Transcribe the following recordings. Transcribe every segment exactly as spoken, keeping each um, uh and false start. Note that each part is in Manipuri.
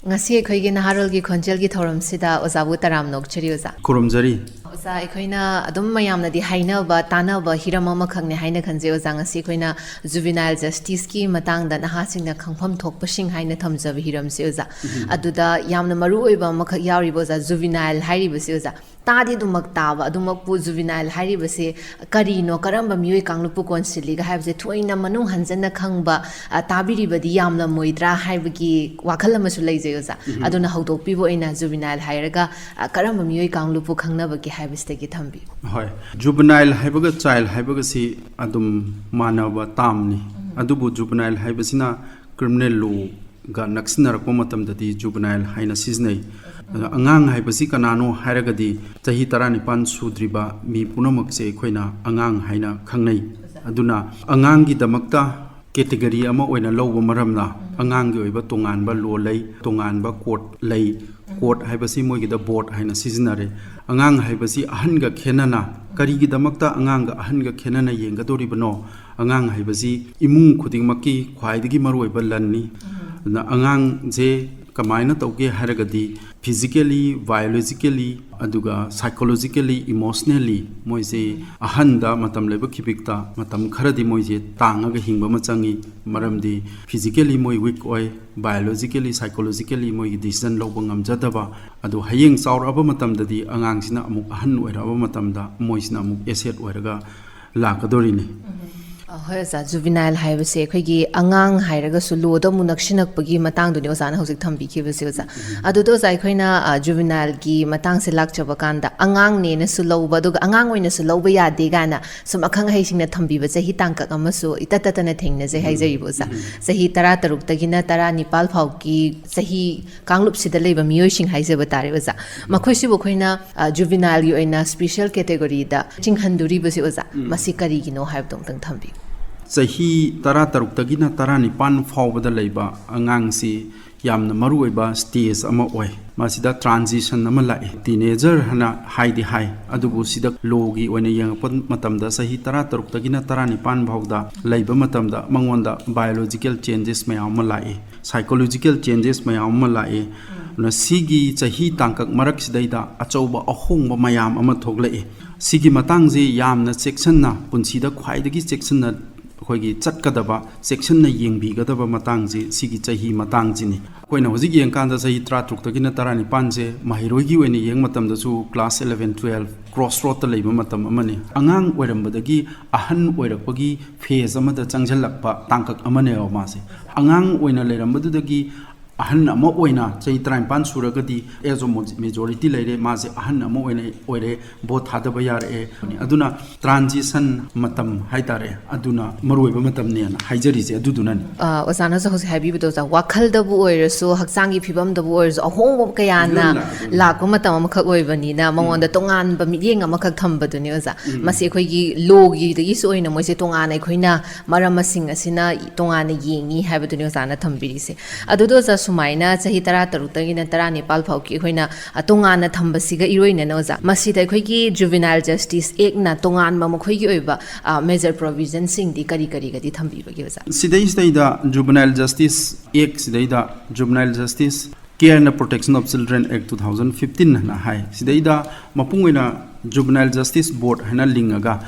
ꯉꯁꯤ ꯑꯩꯈꯣꯏꯒꯤ ꯅꯍꯥꯔꯣꯜꯒꯤ ꯈꯣꯟꯖꯦꯜꯒꯤ ꯊꯧꯔꯝꯁꯤꯗ ꯑꯣꯖꯥꯕꯨ ꯇꯔꯥꯝꯅ ꯑꯣꯛꯆꯔꯤ ꯑꯣꯖꯥ꯫ ꯈꯨꯔꯨꯝꯖꯔꯤ꯫ ꯑꯣꯖꯥ, ꯑꯩꯈꯣꯏꯅ ꯑꯗꯨꯝ ꯃꯌꯥꯝꯅꯗꯤ ꯍꯥꯏꯅꯕ ꯇꯥꯅꯕ ꯍꯤꯔꯝ ꯑꯃꯈꯛꯅꯦ ꯍꯥꯏꯅ ꯈꯟꯖꯩ ꯑꯣꯖꯥ꯫ ꯉꯁꯤ ꯑꯩꯈꯣꯏꯅ ꯖꯨꯕꯤꯅꯥꯏꯜ ꯖꯁꯇꯤꯁꯀꯤ ꯃꯇꯥꯡꯗ ꯅꯍꯥꯁꯤꯡꯅ ꯈꯪꯐꯝ ꯊꯣꯛꯄꯁꯤꯡ ꯍꯥꯏꯅ ꯊꯝꯖꯕ ꯍꯤꯔꯝꯁꯦ ꯑꯣꯖꯥ꯫ ꯑꯗꯨꯗ ꯌꯥꯝꯅ ꯃꯔꯨ ꯑꯣꯏꯕ ꯑꯃꯈꯛ ꯌꯥꯎꯔꯤꯕ ꯑꯣꯖꯥ, ꯖꯨꯕꯤꯅꯥꯏꯜ ꯍꯥꯏꯔꯤꯕꯁꯦ ꯑꯣꯖꯥ, ꯇꯥꯗꯤ ꯑꯗꯨꯃꯛ ꯇꯥꯕ, ꯑꯗꯨꯃꯛꯄꯨ ꯖꯨꯕꯤꯅꯥꯏꯜ ꯍꯥꯏꯔꯤꯕꯁꯦ ꯀꯔꯤꯅꯣ, ꯀꯔꯝꯕ ꯃꯤꯑꯣꯏ ꯀꯥꯡꯂꯨꯞꯄꯨ ꯀꯣꯟꯁꯤꯜꯂꯤꯒ ꯍꯥꯏꯕꯁꯦ ꯊꯣꯏꯅ ꯃꯅꯨꯡ ꯍꯟꯖꯟꯅ ꯈꯪꯕ, ꯑ, ꯇꯥꯕꯤꯔꯤꯕꯗꯤ ꯌꯥꯝꯂꯝꯃꯣꯏꯗ꯭ꯔꯥ ꯍꯥꯏꯕꯒꯤ ꯋꯥꯈꯜ ꯑꯃꯁꯨ ꯂꯩꯖꯩ ꯑꯣꯖꯥ꯫ ꯑꯗꯨꯅ ꯍꯧꯗꯣꯛꯄꯤꯕ ꯑꯣꯏꯅ ꯖꯨꯕꯤꯅꯥꯏꯜ ꯍꯥꯏꯔꯒ, ꯑ, ꯀꯔꯝꯕ ꯃꯤꯑꯣꯏ ꯀꯥꯡꯂꯨꯞꯄꯨ ꯈꯪꯅꯕꯒꯦ ꯍꯥꯏꯕꯁꯤꯗꯒꯤ ꯊꯝꯕꯤꯌꯨ꯫ ꯍꯣꯏ, ꯖꯨꯕꯤꯅꯥꯏꯜ ꯍꯥꯏꯕꯒ ꯆꯥꯏꯜ ꯍꯥꯏꯕꯒꯁꯤ ꯑꯗꯨꯝ ꯃꯥꯟꯅꯕ ꯇꯥꯝꯅꯤ꯫ ꯑꯗꯨꯕꯨ ꯖꯨꯕꯤꯅꯥꯏꯜ ꯍꯥꯏꯕꯁꯤꯅ ꯀ꯭ꯔꯤꯃꯤꯅꯦꯜ ꯂꯣꯒ ꯅꯛꯁꯤꯟꯅꯔꯛꯄ ꯃꯇꯝꯗꯗꯤ ꯖꯨꯕꯤꯅꯥꯏꯜ ꯍꯥꯏꯅ ꯁꯤꯖꯤꯟꯅꯩ꯫ ꯑꯗꯣ ꯑꯉꯥꯡ ꯍꯥꯏꯕꯁꯤ ꯀꯅꯥꯅꯣ ꯍꯥꯏꯔꯒꯗꯤ ꯆꯍꯤ ꯇꯔꯥꯅꯤꯄꯥꯟ ꯁꯨꯗ꯭ꯔꯤꯕ ꯃꯤ ꯄꯨꯝꯅꯃꯛꯁꯦ ꯑꯩꯈꯣꯏꯅ ꯑꯉꯥꯡ ꯍꯥꯏꯅ ꯈꯪꯅꯩ꯫ ꯑꯗꯨꯅ ꯑꯉꯥꯡꯒꯤꯗꯃꯛꯇ ꯀꯦꯇꯦꯒꯣꯔꯤ ꯑꯃ ꯑꯣꯏꯅ ꯂꯧꯕ ꯃꯔꯝꯅ ꯑꯉꯥꯡꯒꯤ ꯑꯣꯏꯕ ꯇꯣꯉꯥꯟꯕ ꯂꯣ ꯂꯩ, ꯇꯣꯉꯥꯟꯕ ꯀꯣꯔꯠ ꯂꯩ꯫ ꯀꯣꯔꯠ ꯍꯥꯏꯕꯁꯤ ꯃꯣꯏꯒꯤꯗ ꯕꯣꯔꯗ ꯍꯥꯏꯅ ꯁꯤꯖꯤꯟꯅꯔꯦ꯫ ꯑꯉꯥꯡ ꯍꯥꯏꯕꯁꯤ ꯑꯍꯟꯒ ꯈꯦꯠꯅꯅ, ꯀꯔꯤꯒꯤꯗꯃꯛꯇ ꯑꯉꯥꯡꯒ ꯑꯍꯟꯒ ꯈꯦꯠꯅꯅ ꯌꯦꯡꯒꯗꯧꯔꯤꯕꯅꯣ? ꯑꯉꯥꯡ ꯍꯥꯏꯕꯁꯤ ꯏꯃꯨꯡ ꯈꯨꯗꯤꯡꯃꯛꯀꯤ ꯈ꯭ꯋꯥꯏꯗꯒꯤ ꯃꯔꯨꯑꯣꯏꯕ ꯂꯟꯅꯤ꯫ ꯑꯗꯨꯅ ꯑꯉꯥꯡꯁꯦ ꯀꯃꯥꯏꯅ ꯇꯧꯒꯦ ꯍꯥꯏꯔꯒꯗꯤ physically, biologically, ꯑꯗꯨꯒ psychologically, emotionally ꯃꯣꯏꯁꯦ ꯑꯍꯟꯗ ꯃꯇꯝ ꯂꯩꯕ ꯈꯤꯕꯤꯛꯇ ꯃꯇꯝ ꯈꯔꯗꯤ ꯃꯣꯏꯁꯦ ꯇꯥꯡꯉꯒ ꯍꯤꯡꯕ ꯑꯃ ꯆꯪꯉꯤ꯫ ꯃꯔꯝꯗꯤ physically ꯃꯣꯏ weak ꯑꯣꯏ, biologically, psychologically ꯃꯣꯏꯒꯤ decision ꯂꯧꯕ ꯉꯝꯖꯗꯕ꯫ ꯑꯗꯨ ꯍꯌꯦꯡ ꯆꯥꯎꯔꯛꯑꯕ ꯃꯇꯝꯗꯗꯤ ꯑꯉꯥꯡꯁꯤꯅ ꯑꯃꯨꯛ ꯑꯍꯟ ꯑꯣꯏꯔꯛꯑꯕ ꯃꯇꯝꯗ ꯃꯣꯏꯁꯤꯅ ꯑꯃꯨꯛ asset ꯑꯣꯏꯔꯒ ꯂꯥꯛꯀꯗꯧꯔꯤꯅꯤ꯫ ꯑ, ꯍꯣꯏ ꯑꯣꯖꯥ, ꯖꯨꯕꯤꯅꯥꯏꯜ ꯍꯥꯏꯕꯁꯦ ꯑꯩꯈꯣꯏꯒꯤ ꯑꯉꯥꯡ ꯍꯥꯏꯔꯒꯁꯨ ꯂꯣꯗ ꯑꯃꯨꯛ ꯅꯛꯁꯤꯟꯅꯛꯄꯒꯤ ꯃꯇꯥꯡꯗꯨꯅꯤ ꯑꯣꯖꯥꯅ ꯍꯧꯖꯤꯛ ꯊꯝꯕꯤꯈꯤꯕꯁꯦ ꯑꯣꯖꯥ꯫ ꯑꯗꯨꯗ ꯑꯣꯖꯥ, ꯑꯩꯈꯣꯏꯅ, ꯑ, ꯖꯨꯕꯤꯅꯥꯏꯜꯒꯤ ꯃꯇꯥꯡꯁꯦ ꯂꯥꯛꯆꯕ ꯀꯥꯟꯗ ꯑꯉꯥꯡꯅꯦꯅꯁꯨ ꯂꯧꯕ, ꯑꯗꯨꯒ ꯑꯉꯥꯡ ꯑꯣꯏꯅꯁꯨ ꯂꯧꯕ ꯌꯥꯗꯦ ꯀꯥꯏꯅ ꯁꯨꯝ ꯑꯈꯪ ꯑꯍꯩꯁꯤꯡꯅ ꯊꯝꯕꯤꯕ ꯆꯍꯤ ꯇꯥꯡꯀꯛ ꯑꯃꯁꯨ ꯏꯇꯠ ꯇꯠꯇꯅ ꯊꯦꯡꯅꯖꯩ ꯍꯥꯏꯖꯔꯤꯕ ꯑꯣꯖꯥ꯫ ꯆꯍꯤ ꯇꯔꯥ ꯇꯔꯨꯛꯇꯒꯤꯅ ꯇꯔꯥ ꯅꯤꯄꯥꯜ ꯐꯥꯎꯒꯤ ꯆꯍꯤ ꯀꯥꯡꯂꯨꯞꯁꯤꯗ ꯂꯩꯕ ꯃꯤꯑꯣꯏꯁꯤꯡ ꯍꯥꯏꯖꯕ ꯇꯥꯔꯦ ꯑꯣꯖꯥ꯫ ꯃꯈꯣꯏꯁꯤꯕꯨ ꯑꯩꯈꯣꯏꯅ, ꯑ, ꯖꯨꯕꯤꯅꯥꯏꯜꯒꯤ ꯑꯣꯏꯅ special category ꯗ ꯆꯤꯡꯍꯟꯗꯣꯔꯤꯕꯁꯦ ꯑꯣꯖꯥ, ꯃꯁꯤ ꯀꯔꯤꯒꯤꯅꯣ ꯍꯥꯏꯕꯗꯣ ꯑꯃꯨꯛꯇꯪ ꯊꯝꯕꯤꯌꯨ꯫ ꯆꯍꯤ ꯇꯔꯥ ꯇꯔꯨꯛꯇꯒꯤꯅ ꯇꯔꯥ ꯅꯤꯄꯥꯟ ꯐꯥꯎꯕꯗ ꯂꯩꯕ ꯑꯉꯥꯡꯁꯤ ꯌꯥꯝꯅ ꯃꯔꯨꯑꯣꯏꯕ ꯁ꯭ꯇꯦꯖ ꯑꯃ ꯑꯣꯏ꯫ ꯃꯁꯤꯗ ꯇ꯭ꯔꯥꯟꯖꯤꯁꯟ ꯑꯃ ꯂꯥꯛꯏ꯫ ꯇꯤꯅꯦꯖꯔ ꯍꯥꯏꯅ ꯍꯥꯏꯗꯤ ꯍꯥꯏ, ꯑꯗꯨꯕꯨ ꯁꯤꯗ ꯂꯣꯒꯤ ꯑꯣꯏꯅ ꯌꯦꯡꯉꯛꯄ ꯃꯇꯝꯗ ꯆꯍꯤ ꯇꯔꯥ ꯇꯔꯨꯛꯇꯒꯤꯅ ꯇꯔꯥꯅꯤꯄꯥꯟ ꯐꯥꯎꯗ ꯂꯩꯕ ꯃꯇꯝꯗ ꯃꯉꯣꯟꯗ ꯕꯥꯏꯑꯣꯂꯣꯖꯤꯀꯦꯜ ꯆꯦꯟꯖꯦꯁ ꯃꯌꯥꯝ ꯑꯃ ꯂꯥꯛꯏ, ꯁꯥꯏꯀꯣꯂꯣꯖꯤꯀꯦꯜ ꯆꯦꯟꯖꯦꯁ ꯃꯌꯥꯝ ꯑꯃ ꯂꯥꯛꯏ꯫ ꯑꯗꯨꯅ ꯁꯤꯒꯤ ꯆꯍꯤ ꯇꯥꯡꯀꯛ ꯃꯔꯛꯁꯤꯗꯩꯗ ꯑꯆꯧꯕ ꯑꯍꯣꯡꯕ ꯃꯌꯥꯝ ꯑꯃ ꯊꯣꯛꯂꯛꯏ꯫ ꯁꯤꯒꯤ ꯃꯇꯥꯡꯁꯤ ꯌꯥꯝꯅ ꯆꯦꯛꯁꯤꯟꯅ, ꯄꯨꯟꯁꯤꯗ ꯈ꯭ꯋꯥꯏꯗꯒꯤ ꯆꯦꯛꯁꯤꯟꯅ ꯑꯩꯈꯣꯏꯒꯤ ꯆꯠꯀꯗꯕ, ꯆꯦꯛꯁꯤꯟꯅ ꯌꯦꯡꯕꯤꯒꯗꯕ ꯃꯇꯥꯡꯁꯤ ꯁꯤꯒꯤ ꯆꯍꯤ ꯃꯇꯥꯡꯁꯤꯅꯤ꯫ ꯑꯩꯈꯣꯏꯅ ꯍꯧꯖꯤꯛ ꯌꯦꯡꯀꯥꯟꯗ ꯆꯍꯤ ꯇꯔꯥ ꯇꯔꯨꯛꯇꯒꯤꯅ ꯇꯔꯥꯅꯤꯄꯥꯟꯁꯦ ꯃꯍꯩꯔꯣꯏꯒꯤ ꯑꯣꯏꯅ ꯌꯦꯡꯕ ꯃꯇꯝꯗꯁꯨ ꯀ꯭ꯂꯥꯁ ꯏꯂꯚꯦꯟ, ꯇꯨꯋꯦꯜꯐ ꯀ꯭ꯔꯣꯁ ꯔꯣꯗꯇ ꯂꯩꯕ ꯃꯇꯝ ꯑꯃꯅꯤ꯫ ꯑꯉꯥꯡ ꯑꯣꯏꯔꯝꯕꯗꯒꯤ ꯑꯍꯟ ꯑꯣꯏꯔꯛꯄꯒꯤ ꯐꯦꯖ ꯑꯃꯗ ꯆꯪꯁꯤꯜꯂꯛꯄ ꯇꯥꯡꯀꯛ ꯑꯃꯅꯦꯕ ꯃꯥꯁꯦ꯫ ꯑꯉꯥꯡ ꯑꯣꯏꯅ ꯂꯩꯔꯝꯕꯗꯨꯗꯒꯤ ꯑꯍꯟ ꯑꯃ ꯑꯣꯏꯅ ꯆꯍꯤ ꯇꯔꯥꯅꯤꯄꯥꯟ ꯁꯨꯔꯒꯗꯤ ꯑꯦꯖ ꯑꯣꯐ ꯃꯦꯖꯣꯔꯤꯇꯤ ꯂꯩꯔꯦ, ꯃꯥꯁꯦ ꯑꯍꯟ ꯑꯃ ꯑꯣꯏꯅ ꯑꯣꯏꯔꯦ, ꯚꯣꯠ ꯊꯥꯗꯕ ꯌꯥꯔꯛꯑꯦ꯫ ꯑꯗꯨꯅ ꯇ꯭ꯔꯥꯟꯖꯤꯁꯟ ꯃꯇꯝ ꯍꯥꯏꯇꯥꯔꯦ, ꯑꯗꯨꯅ ꯃꯔꯨꯑꯣꯏꯕ ꯃꯇꯝꯅꯦꯅ ꯍꯥꯏꯖꯔꯤꯁꯦ ꯑꯗꯨꯗꯨꯅꯅꯤ꯫ ꯑ, ꯑꯣꯖꯥꯅꯁꯨ ꯍꯧꯖꯤꯛ ꯍꯥꯏꯕꯤꯕꯗꯣ ꯑꯣꯖꯥ, ꯋꯥꯈꯜꯗꯕꯨ ꯑꯣꯏꯔꯁꯨ ꯍꯛꯆꯥꯡꯒꯤ ꯐꯤꯕꯝꯗꯕꯨ ꯑꯣꯏꯔꯁꯨ ꯑꯍꯣꯡꯕ ꯀꯌꯥꯅ ꯂꯣꯏꯅ ꯂꯥꯛꯑꯗꯣꯏꯅꯤ꯫ ꯂꯥꯛꯄ ꯃꯇꯝ ꯑꯃꯈꯛ ꯑꯣꯏꯕꯅꯤꯅ ꯃꯉꯣꯟꯗ ꯇꯣꯉꯥꯟꯕ ꯃꯤꯠꯌꯦꯡ ꯑꯃꯈꯛ ꯊꯝꯕꯗꯨꯅꯤ ꯑꯣꯖꯥ꯫ ꯃꯁꯤ ꯑꯩꯈꯣꯏꯒꯤ ꯂꯣꯒꯤꯗꯒꯤꯁꯨ ꯑꯣꯏꯅ ꯃꯣꯏꯁꯦ ꯇꯣꯉꯥꯟꯅ ꯑꯩꯈꯣꯏꯅ ꯃꯔꯝ ꯃꯁꯤꯡ ꯑꯁꯤꯅ ꯇꯣꯉꯥꯟꯅ ꯌꯦꯡꯉꯤ ꯍꯥꯏꯕꯗꯨꯅꯤ ꯑꯣꯖꯥꯅ ꯊꯝꯕꯤꯔꯤꯁꯦ꯫ ꯑꯗꯨꯗ ꯑꯣꯖꯥ, ꯁꯨꯃꯥꯏꯅ ꯆꯍꯤ ꯇꯔꯥ ꯇꯔꯨꯛꯇꯒꯤꯅ ꯇꯔꯥꯅꯤꯄꯥꯜ ꯐꯥꯎꯒꯤ ꯑꯩꯈꯣꯏꯅ, ꯑ, ꯇꯣꯉꯥꯟꯅ ꯊꯝꯕꯁꯤꯒ ꯏꯔꯣꯏꯅꯅ ꯑꯣꯖꯥ, ꯃꯁꯤꯗ ꯑꯩꯈꯣꯏꯒꯤ ꯖꯨꯕꯤꯅꯥꯏꯜ ꯖꯁꯇꯤꯁ ꯑꯦꯛꯅ ꯇꯣꯉꯥꯟꯕ ꯃꯈꯣꯏꯒꯤ ꯑꯣꯏꯕ, ꯑ, ꯃꯦꯖꯔ ꯄ꯭ꯔꯣꯚꯤꯖꯟꯁꯤꯡꯗꯤ ꯀꯔꯤ ꯀꯔꯤꯒꯗꯤ ꯊꯝꯕꯤꯕꯒꯦ ꯑꯣꯖꯥ? ꯁꯤꯗꯩꯁꯤꯗꯩꯗ ꯖꯨꯕꯤꯅꯥꯏꯜ ꯖꯁꯇꯤꯁ ꯑꯦꯛ ꯁꯤꯗꯩꯗ juvenile justice care and protection of children act two thousand fifteen ꯍꯥꯏꯅ ꯍꯥꯏ꯫ ꯁꯤꯗꯩꯗ ꯃꯄꯨꯡ ꯑꯣꯏꯅ ꯖꯨꯕꯤꯅꯥꯏꯜ ꯖꯁꯇꯤꯁ ꯕꯣꯔꯗ ꯍꯥꯏꯅ ꯂꯤꯡꯉꯒ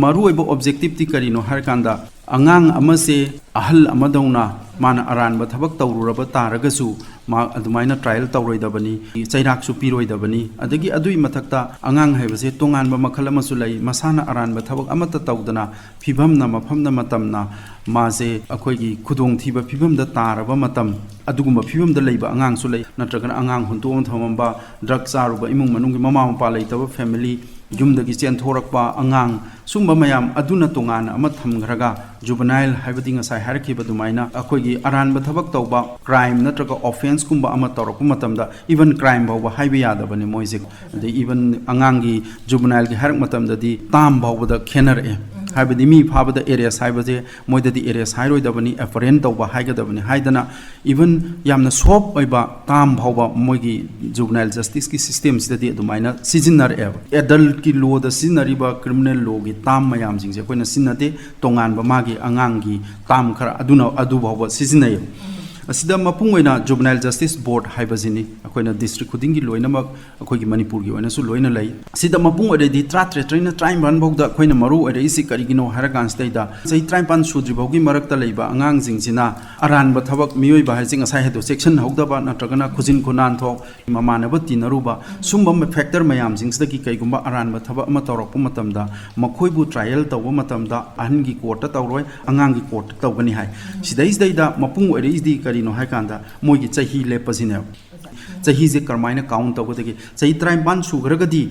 ꯃꯔꯨꯑꯣꯏꯕ ꯑꯣꯕꯖꯦꯛꯇꯤꯞꯇꯤ ꯀꯔꯤꯅꯣ ꯍꯥꯏꯔꯀꯥꯟꯗ, ꯑꯉꯥꯡ ꯑꯃꯁꯦ ꯑꯍꯜ ꯑꯃꯗꯧꯅ ꯃꯥꯅ ꯑꯔꯥꯟꯕ ꯊꯕꯛ ꯇꯧꯔꯨꯔꯕ ꯇꯥꯔꯒꯁꯨ ꯃꯥ ꯑꯗꯨꯃꯥꯏꯅ ꯇ꯭ꯔꯥꯏꯌꯦꯜ ꯇꯧꯔꯣꯏꯗꯕꯅꯤ, ꯆꯩꯔꯥꯛꯁꯨ ꯄꯤꯔꯣꯏꯗꯕꯅꯤ꯫ ꯑꯗꯒꯤ ꯑꯗꯨꯒꯤ ꯃꯊꯛꯇ ꯑꯉꯥꯡ ꯍꯥꯏꯕꯁꯦ ꯇꯣꯉꯥꯟꯕ ꯃꯈꯜ ꯑꯃꯁꯨ ꯂꯩ, ꯃꯁꯥꯅ ꯑꯔꯥꯟꯕ ꯊꯕꯛ ꯑꯃꯠꯇ ꯇꯧꯗꯅ ꯐꯤꯕꯝꯅ ꯃꯐꯝꯅ ꯃꯇꯝꯅ ꯃꯥꯁꯦ ꯑꯩꯈꯣꯏꯒꯤ ꯈꯨꯗꯣꯡꯊꯤꯕ ꯐꯤꯕꯝꯗ ꯇꯥꯔꯕ ꯃꯇꯝ, ꯑꯗꯨꯒꯨꯝꯕ ꯐꯤꯕꯝꯗ ꯂꯩꯕ ꯑꯉꯥꯡꯁꯨ ꯂꯩ, ꯅꯠꯇ꯭ꯔꯒꯅ ꯑꯉꯥꯡ ꯍꯨꯟꯗꯣꯛꯑ ꯊꯝꯃꯝꯕ, ꯗ꯭ꯔꯒ ꯆꯥꯔꯨꯕ, ꯏꯃꯨꯡ ꯃꯅꯨꯡꯒꯤ ꯃꯃꯥ ꯃꯄꯥ ꯂꯩꯇꯕ ꯐꯦꯃꯤꯂꯤ, ꯌꯨꯝꯗꯒꯤ ꯆꯦꯟꯊꯣꯔꯛꯄ ꯑꯉꯥꯡ, ꯁꯨꯝꯕ ꯃꯌꯥꯝ ꯑꯗꯨꯅ ꯇꯣꯉꯥꯟꯅ ꯑꯃ ꯊꯝꯈ꯭ꯔꯒ, ꯖꯨꯕꯅꯥꯏꯜ ꯍꯥꯏꯕꯗꯤ ꯉꯁꯥꯏ ꯍꯥꯏꯔꯛꯈꯤꯕ ꯑꯗꯨꯃꯥꯏꯅ ꯑꯩꯈꯣꯏꯒꯤ ꯑꯔꯥꯟꯕ ꯊꯕꯛ ꯇꯧꯕ, ꯀ꯭ꯔꯥꯏꯝ ꯅꯠꯇ꯭ꯔꯒ ꯑꯣꯐꯦꯟꯁꯀꯨꯝꯕ ꯑꯃ ꯇꯧꯔꯛꯄ ꯃꯇꯝꯗ, ꯏꯚꯟ ꯀ꯭ꯔꯥꯏꯝ ꯐꯥꯎꯕ ꯍꯥꯏꯕ ꯌꯥꯗꯕꯅꯤ ꯃꯣꯏꯁꯦ꯫ ꯑꯗꯩ ꯏꯚꯟ ꯑꯉꯥꯡꯒꯤ, ꯖꯨꯕꯅꯥꯏꯜꯒꯤ ꯍꯥꯏꯔꯛ ꯃꯇꯝꯗꯗꯤ ꯇꯥꯝ ꯐꯥꯎꯕꯗ ꯈꯦꯠꯅꯔꯛꯑꯦ꯫ ꯍꯥꯏꯕꯗꯤ ꯃꯤ ꯐꯥꯕꯗ ꯑꯦꯔꯦꯁ ꯍꯥꯏꯕꯁꯦ ꯃꯣꯏꯗꯗꯤ ꯑꯦꯔꯦꯁ ꯍꯥꯏꯔꯣꯏꯗꯕꯅꯤ, ꯑꯦꯄ꯭ꯔꯦꯟ ꯇꯧꯕ ꯍꯥꯏꯒꯗꯕꯅꯤ ꯍꯥꯏꯗꯅ, ꯏꯚꯟ ꯌꯥꯝꯅ ꯁꯣꯐ ꯑꯣꯏꯕ ꯇꯥꯝ ꯐꯥꯎꯕ ꯃꯣꯏꯒꯤ ꯖꯨꯕꯅꯥꯏꯜ ꯖꯁꯇꯤꯁꯀꯤ ꯁꯤꯁꯇꯦꯝꯁꯤꯗꯗꯤ ꯑꯗꯨꯃꯥꯏꯅ ꯁꯤꯖꯤꯟꯅꯔꯛꯑꯦꯕ꯫ ꯑꯦꯗꯜꯠꯀꯤ ꯂꯣꯗ ꯁꯤꯖꯤꯟꯅꯔꯤꯕ ꯀ꯭ꯔꯤꯃꯤꯅꯦꯜ ꯂꯣꯒꯤ ꯇꯥꯝ ꯃꯌꯥꯝꯁꯤꯡꯁꯦ ꯑꯩꯈꯣꯏꯅ ꯁꯤꯖꯤꯟꯅꯗꯦ, ꯇꯣꯉꯥꯟꯕ ꯃꯥꯒꯤ ꯑꯉꯥꯡꯒꯤ ꯇꯥꯝ ꯈꯔ ꯑꯗꯨꯅ ꯑꯗꯨ ꯐꯥꯎꯕ ꯁꯤꯖꯤꯟꯅꯩꯌꯦꯕ꯫ ꯑꯁꯤꯗ ꯃꯄꯨꯡ ꯑꯣꯏꯅ ꯖꯨꯕꯅꯥꯏꯜ ꯖꯁꯇꯤꯁ ꯕꯣꯔꯗ ꯍꯥꯏꯕꯁꯤꯅꯤ ꯑꯩꯈꯣꯏꯅ ꯗꯤꯁꯇ꯭ꯔꯤꯛ ꯈꯨꯗꯤꯡꯒꯤ ꯂꯣꯏꯅꯃꯛ ꯑꯩꯈꯣꯏꯒꯤ ꯃꯅꯤꯄꯨꯔꯒꯤ ꯑꯣꯏꯅꯁꯨ ꯂꯣꯏꯅ ꯂꯩ꯫ ꯁꯤꯗ ꯃꯄꯨꯡ ꯑꯣꯏꯔꯗꯤ ꯇꯔꯥꯇꯔꯦꯠꯇꯩꯅ ꯇꯔꯥꯅꯤꯄꯥꯟ ꯐꯥꯎꯗ ꯑꯩꯈꯣꯏꯅ ꯃꯔꯨ ꯑꯣꯏꯔꯛꯏꯁꯤ ꯀꯔꯤꯒꯤꯅꯣ ꯍꯥꯏꯔꯀꯥꯟꯁꯤꯗꯩꯗ, ꯆꯍꯤ ꯇꯔꯥꯅꯤꯄꯥꯟ ꯁꯨꯗ꯭ꯔꯤ ꯐꯥꯎꯒꯤ ꯃꯔꯛꯇ ꯂꯩꯕ ꯑꯉꯥꯡꯁꯤꯡꯁꯤꯅ ꯑꯔꯥꯟꯕ ꯊꯕꯛ, ꯃꯤꯑꯣꯏꯕ ꯍꯥꯏꯁꯦ ꯉꯁꯥꯏ ꯍꯥꯏꯗꯣ ꯆꯦꯛꯁꯤꯟꯍꯧꯗꯕ ꯅꯠꯇ꯭ꯔꯒꯅ ꯈꯨꯖꯤꯟ ꯈꯨꯅꯥꯟꯊꯣꯛ, ꯃꯃꯥꯟꯅꯕ ꯇꯤꯟꯅꯔꯨꯕ, ꯁꯨꯝꯕ ꯐꯦꯛꯇꯔ ꯃꯌꯥꯝꯁꯤꯡꯁꯤꯗꯒꯤ ꯀꯩꯒꯨꯝꯕ ꯑꯔꯥꯟꯕ ꯊꯕꯛ ꯑꯃ ꯇꯧꯔꯛꯄ ꯃꯇꯝꯗ ꯃꯈꯣꯏꯕꯨ ꯇ꯭ꯔꯥꯏꯌꯦꯜ ꯇꯧꯕ ꯃꯇꯝꯗ ꯑꯍꯟꯒꯤ ꯀꯣꯔꯠꯇ ꯇꯧꯔꯣꯏ, ꯑꯉꯥꯡꯒꯤ ꯀꯣꯔꯠꯇ ꯇꯧꯒꯅꯤ ꯍꯥꯏ꯫ ꯁꯤꯗꯩꯁꯤꯗꯩꯗ ꯃꯄꯨꯡ ꯑꯣꯏꯔꯛꯏꯁꯤꯗꯤ ꯀꯔꯤꯅꯣ ꯍꯥꯏꯀꯥꯟꯗ ꯃꯣꯏꯒꯤ ꯆꯍꯤ ꯂꯦꯞꯄꯁꯤꯅꯦꯕ꯫ ꯆꯍꯤꯁꯦ ꯀꯔꯝꯍꯥꯏꯅ ꯀꯥꯎꯟ ꯇꯧꯒꯗꯒꯦ? ꯆꯍꯤ ꯇꯔꯥꯅꯤꯄꯥꯟ ꯁꯨꯈ꯭ꯔꯒꯗꯤ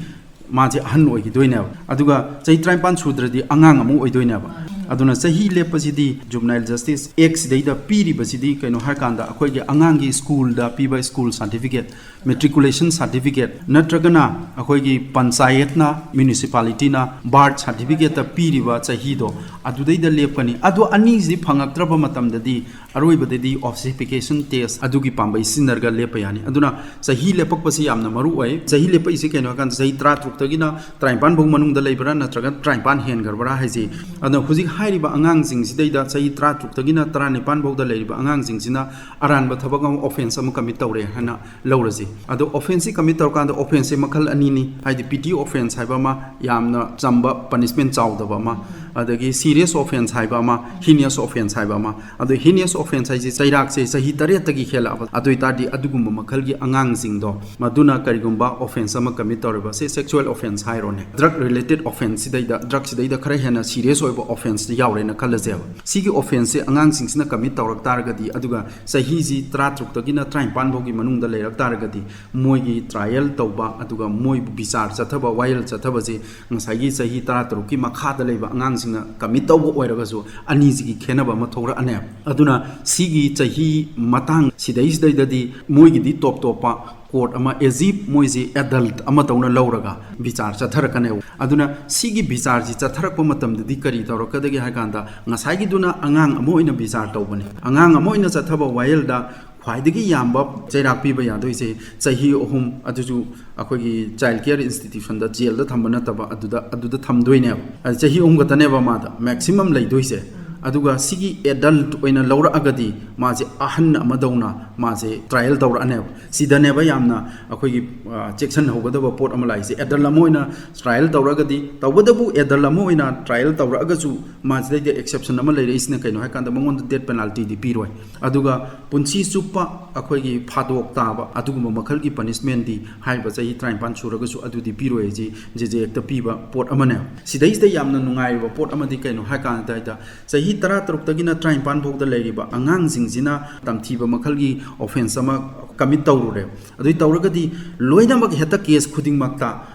ꯃꯥꯁꯦ ꯑꯍꯟ ꯑꯣꯏꯈꯤꯗꯣꯏꯅꯦꯕ꯫ ꯑꯗꯨꯒ ꯆꯍꯤ ꯇꯔꯥꯅꯤꯄꯥꯟ ꯁꯨꯗ꯭ꯔꯗꯤ ꯑꯉꯥꯡ ꯑꯃ ꯑꯣꯏꯗꯣꯏꯅꯦꯕ꯫ ꯑꯗꯨꯅ ꯆꯍꯤ ꯂꯦꯞꯄꯁꯤꯗꯤ ꯖꯨꯕꯅꯥꯏꯜ ꯖꯁꯇꯤꯁ ꯑꯦꯛꯁꯤꯗꯩꯗ ꯄꯤꯔꯤꯕꯁꯤꯗꯤ ꯀꯩꯅꯣ ꯍꯥꯏꯔꯀꯥꯟꯗ ꯑꯩꯈꯣꯏꯒꯤ ꯑꯉꯥꯡꯒꯤ ꯁ꯭ꯀꯨꯜꯗ ꯄꯤꯕ ꯁ꯭ꯀꯨꯜ ꯁꯥꯔꯇꯤꯐꯤꯀꯦꯠ, ꯃꯦꯇ꯭ꯔꯤꯀꯨꯂꯦꯁꯟ ꯁꯥꯔꯇꯤꯐꯤꯀꯦꯠ ꯅꯠꯇ꯭ꯔꯒꯅ ꯑꯩꯈꯣꯏꯒꯤ ꯄꯟꯆꯥꯌꯠꯅ, ꯃ꯭ꯌꯨꯅꯤꯁꯤꯄꯥꯂꯤꯇꯤꯅ ꯕꯥꯔꯊ ꯁꯥꯔꯇꯤꯐꯤꯀꯦꯠꯇ ꯄꯤꯔꯤꯕ ꯆꯍꯤꯗꯣ ꯑꯗꯨꯗꯩꯗ ꯂꯦꯞꯀꯅꯤ꯫ ꯑꯗꯣ ꯑꯅꯤꯁꯤꯗꯤ ꯐꯪꯉꯛꯇ꯭ꯔꯕ ꯃꯇꯝꯗꯗꯤ ꯑꯔꯣꯏꯕꯗꯗꯤ ꯑꯣꯁꯤꯐꯤꯀꯦꯁꯟ ꯇꯦꯁ ꯑꯗꯨꯒꯤ ꯄꯥꯝꯕꯩ ꯁꯤꯖꯤꯟꯅꯔꯒ ꯂꯦꯞꯄ ꯌꯥꯅꯤ꯫ ꯑꯗꯨꯅ ꯆꯍꯤ ꯂꯦꯞꯄꯛꯄꯁꯤ ꯌꯥꯝꯅ ꯃꯔꯨ ꯑꯣꯏ꯫ ꯆꯍꯤ ꯂꯦꯞꯄꯛꯏꯁꯤ ꯀꯩꯅꯣ ꯍꯥꯏꯀꯥꯟꯗ ꯆꯍꯤ ꯇꯔꯥꯇꯔꯨꯛꯇꯒꯤꯅ ꯇꯔꯥꯅꯤꯄꯥꯟ ꯐꯥꯎ ꯃꯅꯨꯡꯗ ꯂꯩꯕ꯭ꯔꯥ ꯅꯠꯇ꯭ꯔꯒ ꯇꯔꯥꯅꯤꯄꯥꯟ ꯍꯦꯟꯈ꯭ꯔꯕ꯭ꯔꯥ ꯍꯥꯏꯁꯤ꯫ ꯑꯗꯣ ꯍꯧꯖꯤꯛ ꯍꯥꯏꯔꯤꯕ ꯑꯉꯥꯡꯁꯤꯡꯁꯤꯗꯩꯗ ꯆꯍꯤ ꯇꯔꯥꯇꯔꯨꯛꯇꯒꯤꯅ ꯇꯔꯥꯅꯤꯄꯥꯟ ꯐꯥꯎꯗ ꯂꯩꯔꯤꯕ ꯑꯉꯥꯡꯁꯤꯡꯁꯤꯅ ꯑꯔꯥꯟꯕ ꯊꯕꯛ ꯑꯃ, ꯑꯣꯐꯦꯟꯁ ꯑꯃ ꯀꯃꯤꯠ ꯇꯧꯔꯦ ꯍꯥꯏꯅ ꯂꯧꯔꯁꯤ꯫ ꯑꯗꯣ ꯑꯣꯐꯦꯟꯁꯁꯤ ꯀꯃꯤꯠ ꯇꯧꯔꯀꯥꯟꯗ ꯑꯣꯐꯦꯟꯁꯁꯦ ꯃꯈꯜ ꯑꯅꯤꯅꯤ꯫ ꯍꯥꯏꯗꯤ ꯄꯤꯇꯤ ꯑꯣꯐꯦꯟꯁ ꯍꯥꯏꯕ ꯑꯃ, ꯌꯥꯝꯅ ꯆꯝꯕ ꯄꯅꯤꯁꯃꯦꯟ ꯆꯥꯎꯗꯕ ꯑꯃ, ꯑꯗꯒꯤ ꯁꯤꯔꯤꯌꯁ ꯑꯣꯐꯦꯟꯁ ꯍꯥꯏꯕ ꯑꯃ, ꯍꯤꯅꯤꯌꯁ ꯑꯣꯐꯦꯟꯁ ꯍꯥꯏꯕ ꯑꯃ꯫ ꯑꯗꯣ ꯍꯤꯅꯤꯌꯁ ꯑꯣꯐꯦꯟꯁ ꯍꯥꯏꯁꯦ ꯆꯩꯔꯥꯛꯁꯦ ꯆꯍꯤ ꯇꯔꯦꯠꯇꯒꯤ ꯍꯦꯜꯂꯛꯑꯕ, ꯑꯗꯨ ꯑꯣꯏꯇꯥꯔꯗꯤ ꯑꯗꯨꯒꯨꯝꯕ ꯃꯈꯜꯒꯤ ꯑꯉꯥꯡꯁꯤꯡꯗꯣ, ꯃꯗꯨꯅ ꯀꯔꯤꯒꯨꯝꯕ ꯑꯣꯐꯦꯟꯁ ꯑꯃ ꯀꯃꯤꯠ ꯇꯧꯔꯤꯕ, ꯁꯤ ꯁꯦꯛꯁꯨꯋꯦꯜ ꯑꯣꯐꯦꯟꯁ ꯍꯥꯏꯔꯣꯅꯦ, ꯗ꯭ꯔꯒ ꯔꯤꯂꯦꯇꯦꯗ ꯑꯣꯐꯦꯟꯁ ꯁꯤꯗꯩꯗ, ꯗ꯭ꯔꯒ ꯁꯤꯗꯩꯗ ꯈꯔ ꯍꯦꯟꯅ ꯁꯤꯔꯤꯌꯁ ꯑꯣꯏꯕ ꯑꯣꯐꯦꯟꯁ ꯌꯥꯎꯔꯦꯅ ꯈꯜꯂꯁꯦꯕ꯫ ꯁꯤꯒꯤ ꯑꯣꯐꯦꯟꯁꯁꯦ ꯑꯉꯥꯡꯁꯤꯡꯁꯤꯅ ꯀꯃꯤꯠ ꯇꯧꯔꯛ ꯇꯥꯔꯒꯗꯤ, ꯑꯗꯨꯒ ꯆꯍꯤꯁꯤ ꯇꯔꯥꯇꯔꯨꯛꯇꯒꯤꯅ ꯇꯔꯥꯅꯤꯄꯥꯟ ꯐꯥꯎꯒꯤ ꯃꯅꯨꯡꯗ ꯂꯩꯔꯛ ꯇꯥꯔꯒꯗꯤ, ꯃꯣꯏꯒꯤ ꯇ꯭ꯔꯥꯏꯌꯦꯜ ꯇꯧꯕ, ꯑꯗꯨꯒ ꯃꯣꯏꯕꯨ ꯕꯤꯆꯥꯔ ꯆꯠꯊꯕ, ꯋꯥꯌꯦꯜ ꯆꯠꯊꯕꯁꯦ ꯉꯁꯥꯏꯒꯤ ꯆꯍꯤ ꯇꯔꯥꯇꯔꯨꯛꯀꯤ ꯃꯈꯥꯗ ꯂꯩꯕ ꯑꯉꯥꯡꯁꯤꯡꯅ ꯀꯃꯤꯠ ꯇꯧꯕ ꯑꯣꯏꯔꯒꯁꯨ ꯑꯅꯤꯁꯤꯒꯤ ꯈꯦꯠꯅꯕ ꯑꯃ ꯊꯣꯛꯂꯛꯑꯅꯦꯕ꯫ ꯑꯗꯨꯅ ꯁꯤꯒꯤ ꯆꯍꯤ ꯃꯇꯥꯡ ꯁꯤꯗꯩꯁꯤꯗꯩꯗꯗꯤ ꯃꯣꯏꯒꯤꯗꯤ ꯇꯣꯞ ꯇꯣꯞꯄ ꯀꯣꯔꯠ ꯑꯃ, ꯑꯦꯖꯤꯞ ꯃꯣꯏꯁꯤ ꯑꯦꯗꯜꯠ ꯑꯃ ꯇꯧꯅ ꯂꯧꯔꯒ ꯕꯤꯆꯥꯔ ꯆꯠꯊꯔꯛꯀꯅꯦꯕ꯫ ꯑꯗꯨꯅ ꯁꯤꯒꯤ ꯕꯤꯆꯥꯔꯁꯤ ꯆꯠꯊꯔꯛꯄ ꯃꯇꯝꯗꯗꯤ ꯀꯔꯤ ꯇꯧꯔꯛꯀꯗꯒꯦ ꯍꯥꯏ ꯀꯥꯟꯗ, ꯉꯁꯥꯏꯒꯤꯗꯨꯅ ꯑꯉꯥꯡ ꯑꯃ ꯑꯣꯏꯅ ꯕꯤꯆꯥꯔ ꯇꯧꯕꯅꯤ꯫ ꯑꯉꯥꯡ ꯑꯃ ꯑꯣꯏꯅ ꯆꯠꯊꯕ ꯋꯥꯌꯦꯜꯗ ꯈ꯭ꯋꯥꯏꯗꯒꯤ ꯌꯥꯝꯕ ꯆꯩꯔꯥꯛ ꯄꯤꯕ ꯌꯥꯗꯣꯏꯁꯦ ꯆꯍꯤ ꯑꯍꯨꯝ, ꯑꯗꯨꯁꯨ ꯑꯩꯈꯣꯏꯒꯤ ꯆꯥꯏꯜ ꯀꯤꯌꯔ ꯏꯟꯁꯇꯤꯇ꯭ꯌꯨꯁꯟꯗ, ꯖꯦꯜꯗ ꯊꯝꯕ ꯅꯠꯇꯕ, ꯑꯗꯨꯗ, ꯑꯗꯨꯗ ꯊꯝꯗꯣꯏꯅꯦꯕ꯫ ꯑꯗꯨ ꯆꯍꯤ ꯑꯍꯨꯝ ꯈꯛꯇꯅꯦꯕ ꯃꯥꯗ ꯃꯦꯛꯁꯤꯃꯝ ꯂꯩꯗꯣꯏꯁꯦ꯫ ꯑꯗꯨꯒ ꯁꯤꯒꯤ ꯑꯦꯗꯜꯠ ꯑꯣꯏꯅ ꯂꯧꯔꯛꯑꯒꯗꯤ ꯃꯥꯁꯦ ꯑꯍꯟ ꯑꯃꯗꯧꯅ ꯃꯥꯁꯦ ꯇ꯭ꯔꯥꯏꯌꯦꯜ ꯇꯧꯔꯛꯑꯅꯦꯕ꯫ ꯁꯤꯗꯅꯦꯕ ꯌꯥꯝꯅ ꯑꯩꯈꯣꯏꯒꯤ, ꯑ, ꯆꯦꯛꯁꯤꯟꯍꯧꯒꯗꯕ ꯄꯣꯠ ꯑꯃ ꯂꯥꯛꯏꯁꯦ꯫ ꯑꯦꯗꯜ ꯑꯃ ꯑꯣꯏꯅ ꯇ꯭ꯔꯥꯏꯌꯦꯜ ꯇꯧꯔꯒꯗꯤ, ꯇꯧꯕꯇꯕꯨ ꯑꯦꯗꯜ ꯑꯃ ꯑꯣꯏꯅ ꯇ꯭ꯔꯥꯏꯌꯦꯜ ꯇꯧꯔꯛꯑꯒꯁꯨ ꯃꯥꯁꯤꯗꯩꯗ ꯑꯦꯛꯁꯦꯞꯁꯟ ꯑꯃ ꯂꯩꯔꯛꯏꯁꯤꯅ ꯀꯩꯅꯣ ꯍꯥꯏꯀꯥꯟꯗ, ꯃꯉꯣꯟꯗ ꯗꯦꯠ ꯄꯦꯅꯥꯜꯇꯤꯗꯤ ꯄꯤꯔꯣꯏ꯫ ꯑꯗꯨꯒ ꯄꯨꯟꯁꯤ ꯆꯨꯞꯄ ꯑꯩꯈꯣꯏꯒꯤ ꯐꯥꯗꯣꯛ ꯇꯥꯕ ꯑꯗꯨꯒꯨꯝꯕ ꯃꯈꯜꯒꯤ ꯄꯅꯤꯁꯃꯦꯟꯗꯤ ꯍꯥꯏꯔꯤꯕ ꯆꯍꯤ ꯇꯔꯥꯅꯤꯄꯥꯟ ꯁꯨꯔꯒꯁꯨ ꯑꯗꯨꯗꯤ ꯄꯤꯔꯣꯏ꯫ ꯍꯥꯏꯁꯤ ꯖꯦ ꯖꯦ ꯑꯦꯛꯇ ꯄꯤꯕ ꯄꯣꯠ ꯑꯃꯅꯦ꯫ ꯁꯤꯗꯩꯁꯤꯗ ꯌꯥꯝꯅ ꯅꯨꯡꯉꯥꯏꯔꯤꯕ ꯄꯣꯠ ꯑꯃꯗꯤ ꯀꯩꯅꯣ ꯍꯥꯏ ꯀꯥꯟꯗ, ꯆꯍꯤ ꯇꯔꯥ ꯇꯔꯨꯛꯇꯒꯤꯅ ꯇꯔꯥꯅꯤꯄꯥꯟ ꯐꯥꯎꯗ ꯂꯩꯔꯤꯕ ꯑꯉꯥꯡꯁꯤꯡꯁꯤꯅ ꯇꯝꯊꯤꯕ ꯃꯈꯜꯒꯤ ꯑꯣꯐꯦꯟꯁ ꯑꯃ ꯀꯃꯤꯠ ꯇꯧꯔꯨꯔꯦ꯫ ꯑꯗꯨꯏ ꯇꯧꯔꯒꯗꯤ ꯂꯣꯏꯅꯃꯛ ꯍꯦꯛꯇ ꯀꯦꯁ ꯈꯨꯗꯤꯡꯃꯛꯇ